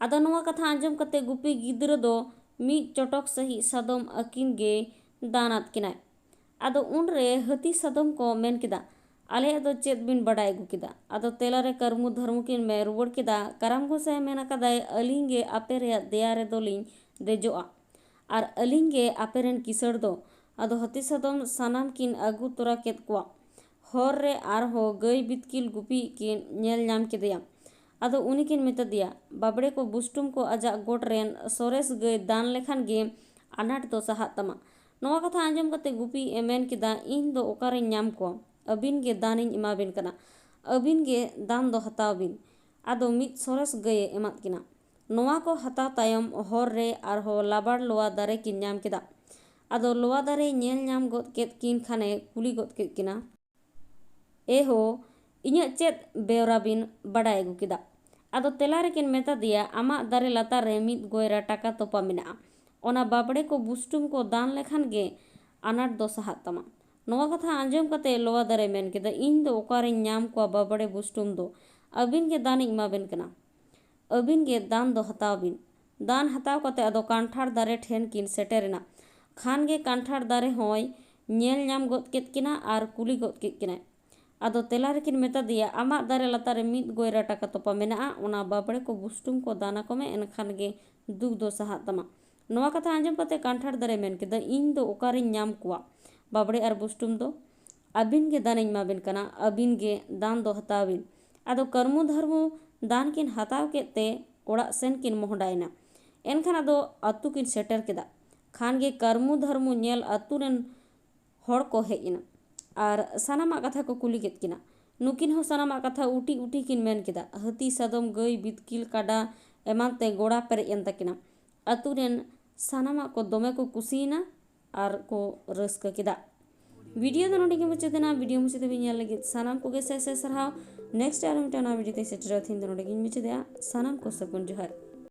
ᱟᱫᱚ ᱱᱚᱣᱟ ᱠᱟᱛᱷᱟ ᱟᱸᱡᱚᱢ ᱠᱟᱛᱮ ᱜᱩᱯᱤ ᱜᱤᱫᱽᱨᱟᱹ ᱫᱚ ᱢᱤᱫ ᱪᱚᱴᱚᱠ ᱥᱟᱺᱦᱤᱡ ᱥᱟᱫᱚᱢ ᱟᱹᱠᱤᱱ ᱜᱮᱭ ᱫᱟᱱ ᱟᱫ ᱠᱤᱱᱟᱭ᱾ ᱟᱫᱚ ᱩᱱᱨᱮ ᱦᱟᱹᱛᱤ ᱥᱟᱫᱚᱢ ᱠᱚ ᱢᱮᱱ ᱠᱮᱫᱟ, ᱟᱞᱮᱭᱟᱜ ᱫᱚ ᱪᱮᱫ ᱵᱤᱱ ᱵᱟᱰᱟᱭ ᱟᱹᱜᱩ ᱠᱮᱫᱟ? ᱟᱫᱚ ᱛᱮᱞᱟᱨᱮ ᱠᱟᱹᱨᱢᱩ ᱫᱷᱟᱹᱨᱢᱩ ᱠᱤᱱ ᱢᱮ ᱨᱩᱣᱟᱹᱲ ᱠᱮᱫᱟ, ᱠᱟᱨᱟᱢ ᱜᱚᱸᱥᱟᱭ ᱢᱮᱱ ᱟᱠᱟᱫᱟᱭ, ᱟᱹᱞᱤᱧ ᱜᱮ ᱟᱯᱮ ᱨᱮᱭᱟᱜ ᱫᱮᱭᱟ ᱨᱮᱫᱚ ᱞᱤᱧ ᱫᱮᱡᱚᱜᱼᱟ᱾ ᱟᱨ ᱟᱹᱞᱤᱧ ᱜᱮ ᱟᱯᱮ ᱨᱮᱱ ᱠᱤᱥᱟᱹᱬ ᱫᱚ᱾ ᱟᱫᱚ ᱦᱟᱹᱛᱤ ᱥᱟᱫᱚᱢ ᱥᱟᱱᱟᱢ ᱠᱤᱱ ᱟᱹᱜᱩ ᱛᱚᱨᱟ ᱠᱮᱫ ᱠᱚᱣᱟ᱾ ᱦᱚᱨ ᱨᱮ ᱟᱨᱦᱚᱸ ᱜᱟᱹᱭ ᱵᱤᱛᱠᱤᱞ ᱜᱩᱯᱤᱭᱤᱡ ᱠᱤᱱ ᱧᱮᱞ ᱧᱟᱢ ᱠᱮᱫᱮᱭᱟ᱾ ᱟᱫᱚ ᱩᱱᱤ ᱠᱤᱱ ᱢᱮᱛᱟ ᱫᱮᱭᱟ, ᱵᱟᱵᱲᱮ ᱠᱚ ᱵᱩᱥᱴᱩᱢ ᱠᱚ ᱟᱡᱟᱜ ᱜᱚᱴ ᱨᱮᱱ ᱥᱚᱨᱮᱥ ᱜᱟᱹᱭ ᱫᱟᱱ ᱞᱮᱠᱷᱟᱱ ᱜᱮ ᱟᱱᱟᱴ ᱫᱚ ᱥᱟᱦᱟᱜ ᱛᱟᱢᱟ᱾ ᱱᱚᱣᱟ ᱠᱟᱛᱷᱟ ᱟᱸᱡᱚᱢ ᱠᱟᱛᱮ ᱜᱩᱯᱤᱭᱤᱡ ᱮ ᱢᱮᱱ ᱠᱮᱫᱟ, ᱤᱧ ᱫᱚ ᱚᱠᱟᱨᱮᱧ ᱧᱟᱢ ᱠᱚᱣᱟ? ᱟᱹᱵᱤᱱ ᱜᱮ ᱫᱟᱱᱤᱧ ᱮᱢᱟ ᱵᱤᱱ ᱠᱟᱱᱟ᱾ ᱟᱹᱵᱤᱱ ᱜᱮ ᱫᱟᱱ ᱫᱚ ᱦᱟᱛᱟᱣ ᱵᱤᱱ᱾ ᱟᱫᱚ ᱢᱤᱫ ᱥᱚᱨᱮᱥ ᱜᱟᱹᱭᱮ ᱮᱢᱟᱫ ᱠᱤᱱᱟ᱾ ᱱᱚᱣᱟ ᱠᱚ ᱦᱟᱛᱟᱣ ᱛᱟᱭᱚᱢ ᱦᱚᱨ ᱨᱮ ᱟᱨᱦᱚᱸ ᱞᱟᱵᱟᱲ ᱞᱚᱣᱟ ᱫᱟᱨᱮ ᱠᱤᱱ ᱧᱟᱢ ᱠᱮᱫᱟ᱾ ᱟᱫᱚ ᱞᱚᱣᱟ ᱫᱟᱨᱮᱭ ᱧᱮᱞ ᱧᱟᱢ ᱜᱚᱫ ᱠᱮᱫ ᱠᱤᱱ ᱠᱷᱟᱱᱮ ᱠᱩᱞᱤ ᱜᱚᱫ ᱠᱮᱫ ᱠᱤᱱᱟ, ᱮ ᱦᱳ, ᱤᱧᱟᱹᱜ ᱪᱮᱫ ᱵᱮᱣᱨᱟ ᱵᱤᱱ ᱵᱟᱰᱟᱭ ᱟᱹᱜᱩ ᱠᱮᱫᱟ? ᱟᱫᱚ ᱛᱮᱞᱟ ᱨᱮᱠᱤᱱ ᱢᱮᱛᱟ ᱫᱮᱭᱟ, ᱟᱢᱟᱜ ᱫᱟᱨᱮ ᱞᱟᱛᱟᱨ ᱨᱮ ᱢᱤᱫ ᱜᱚᱭᱨᱟ ᱴᱟᱠᱟ ᱛᱚᱯᱟ ᱢᱮᱱᱟᱜᱼᱟ᱾ ᱚᱱᱟ ᱵᱟᱵᱲᱮ ᱠᱚ ᱵᱩᱥᱴᱩᱢ ᱠᱚ ᱫᱟᱱ ᱞᱮᱠᱷᱟᱱ ᱜᱮ ᱟᱱᱟᱴ ᱫᱚ ᱥᱟᱦᱟᱜ ᱛᱟᱢᱟ᱾ ᱱᱚᱣᱟ ᱠᱟᱛᱷᱟ ᱟᱸᱡᱚᱢ ᱠᱟᱛᱮ ᱞᱚᱣᱟ ᱫᱟᱨᱮ ᱢᱮᱱ ᱠᱮᱫᱟ, ᱤᱧ ᱫᱚ ᱚᱠᱟᱨᱮᱧ ᱧᱟᱢ ᱠᱚᱣᱟ ᱵᱟᱵᱲᱮ ᱵᱩᱥᱴᱩᱢ ᱫᱚ? ᱟᱹᱵᱤᱱ ᱜᱮ ᱫᱟᱱᱤᱧ ᱮᱢᱟ ᱵᱮᱱ ᱠᱟᱱᱟ᱾ ᱟᱹᱵᱤᱱ ᱜᱮ ᱫᱟᱱ ᱫᱚ ᱦᱟᱛᱟᱣ ᱵᱤᱱ᱾ ᱫᱟᱱ ᱦᱟᱛᱟᱣ ᱠᱟᱛᱮ ᱟᱫᱚ ᱠᱟᱱᱴᱷᱟᱲ ᱫᱟᱨᱮ ᱴᱷᱮᱱ ᱠᱤᱱ ᱥᱮᱴᱮᱨ ᱮᱱᱟ᱾ ᱠᱷᱟᱱ ᱜᱮ ᱠᱟᱱᱴᱷᱟᱲ ᱫᱟᱨᱮ ᱦᱚᱸᱭ ᱧᱮᱞ ᱧᱟᱢ ᱜᱚᱫ ᱠᱮᱫ ᱠᱤᱱᱟ ᱟᱨ ᱠᱩᱞᱤ ᱜᱚᱫ ᱠᱮᱫ ᱠᱤᱱᱟᱭ, ᱟᱫᱚ ᱛᱮᱞᱟ ᱨᱮᱠᱤᱱ ᱢᱮᱛᱟ ᱫᱮᱭᱟ, ᱟᱢᱟᱜ ᱫᱟᱨᱮ ᱞᱟᱛᱟᱨ ᱨᱮ ᱢᱤᱫ ᱜᱚᱭᱨᱟ ᱴᱟᱠᱟ ᱛᱚᱯᱟ ᱢᱮᱱᱟᱜᱼᱟ, ᱚᱱᱟ ᱵᱟᱵᱲᱮ ᱠᱚ ᱵᱩᱥᱴᱩᱢ ᱠᱚ ᱫᱟᱱ ᱟᱠᱚ ᱢᱮ, ᱮᱱᱠᱷᱟᱱ ᱜᱮ ᱫᱩᱠ ᱫᱚ ᱥᱟᱦᱟᱜ ᱛᱟᱢᱟ᱾ ᱱᱚᱣᱟ ᱠᱟᱛᱷᱟ ᱟᱸᱡᱚᱢ ᱠᱟᱛᱮ ᱠᱟᱱᱴᱷᱟᱲ ᱫᱟᱨᱮ ᱢᱮᱱ ᱠᱮᱫᱟ, ᱤᱧ ᱫᱚ ᱚᱠᱟᱨᱤᱧ ᱧᱟᱢ ᱠᱚᱣᱟ ᱵᱟᱵᱲᱮ ᱟᱨ ᱵᱩᱥᱴᱩᱢ ᱫᱚ? ᱟᱹᱵᱤᱱ ᱜᱮ ᱫᱟᱱᱤᱧ ᱮᱢᱟ ᱵᱤᱱ ᱠᱟᱱᱟ, ᱟᱹᱵᱤᱱ ᱜᱮ ᱫᱟᱱ ᱫᱚ ᱦᱟᱛᱟᱣ ᱵᱤᱱ᱾ ᱟᱫᱚ ᱠᱟᱹᱨᱢᱩ ᱫᱷᱟᱨᱢᱩ ᱫᱟᱱ ᱠᱤᱱ ᱦᱟᱛᱟᱣ ᱠᱮᱫ ᱛᱮ ᱚᱲᱟᱜ ᱥᱮᱱ ᱠᱤᱱ ᱢᱚᱦᱰᱟᱭᱮᱱᱟ᱾ ᱮᱱᱠᱷᱟᱱ ᱟᱫᱚ ᱟᱹᱛᱩ ᱠᱤᱱ ᱥᱮᱴᱮᱨ ᱠᱮᱫᱟ᱾ ᱠᱷᱟᱱ ᱜᱮ ᱠᱟᱹᱨᱢᱩ ᱫᱷᱟᱨᱢᱩ ᱧᱮᱞ ᱟᱹᱛᱩ ᱨᱮᱱ ᱦᱚᱲ ᱠᱚ ᱦᱮᱡ ᱮᱱᱟ ᱟᱨ ᱥᱟᱱᱟᱢᱟᱜ ᱠᱟᱛᱷᱟ ᱠᱚ ᱠᱩᱞᱤ ᱠᱮᱫ ᱠᱤᱱᱟ᱾ ᱱᱩᱠᱤᱱ ᱦᱚᱸ ᱥᱟᱱᱟᱢᱟᱜ ᱠᱟᱛᱷᱟ ᱩᱴᱤ ᱩᱴᱤ ᱠᱤᱱ ᱢᱮᱱ ᱠᱮᱫᱟ᱾ ᱦᱟᱹᱛᱤ, ᱥᱟᱫᱚᱢ, ᱜᱟᱹᱭ, ᱵᱤᱛᱠᱤᱞ, ᱠᱟᱰᱟ ᱮᱢᱟᱱ ᱛᱮ ᱜᱚᱲᱟ ᱯᱮᱨᱮᱡ ᱮᱱ ᱛᱟᱹᱠᱤᱱᱟ᱾ ᱟᱹᱛᱩ ᱨᱮᱱ ᱥᱟᱱᱟᱢᱟᱜ ᱠᱚ ᱫᱚᱢᱮ ᱠᱚ ᱠᱩᱥᱤᱭᱮᱱᱟ ᱟᱨ ᱠᱚ ᱨᱟᱹᱥᱠᱟᱹ ᱠᱮᱫᱟ᱾ ᱵᱷᱤᱰᱤᱭᱳ ᱫᱚ ᱱᱚᱰᱮ ᱜᱮ ᱢᱩᱪᱟᱹᱫ ᱮᱱᱟ᱾ ᱵᱷᱤᱰᱤᱭᱳ ᱢᱩᱪᱟᱹᱫ ᱫᱷᱟᱹᱵᱤᱡ ᱧᱮᱞ ᱞᱟᱹᱜᱤᱫ ᱥᱟᱱᱟᱢ ᱠᱚᱜᱮ ᱥᱟᱭ ᱥᱟᱭ ᱥᱟᱨᱦᱟᱣ᱾ ᱱᱮᱠᱥᱴ ᱟᱨ ᱢᱤᱫᱴᱟᱝ ᱱᱟᱣᱟ ᱵᱷᱤᱰᱤᱭᱳ ᱛᱮ ᱥᱮᱴᱮᱨᱚᱜ ᱛᱮᱦᱮᱧ ᱫᱚ ᱱᱚᱰᱮ ᱜᱤᱧ ᱢᱩᱪᱟᱹᱫᱮᱜᱼᱟ᱾ ᱥᱟᱱᱟᱢ ᱠᱚ ᱥᱟᱹᱜᱩᱱ ᱡᱚᱦᱟᱨ᱾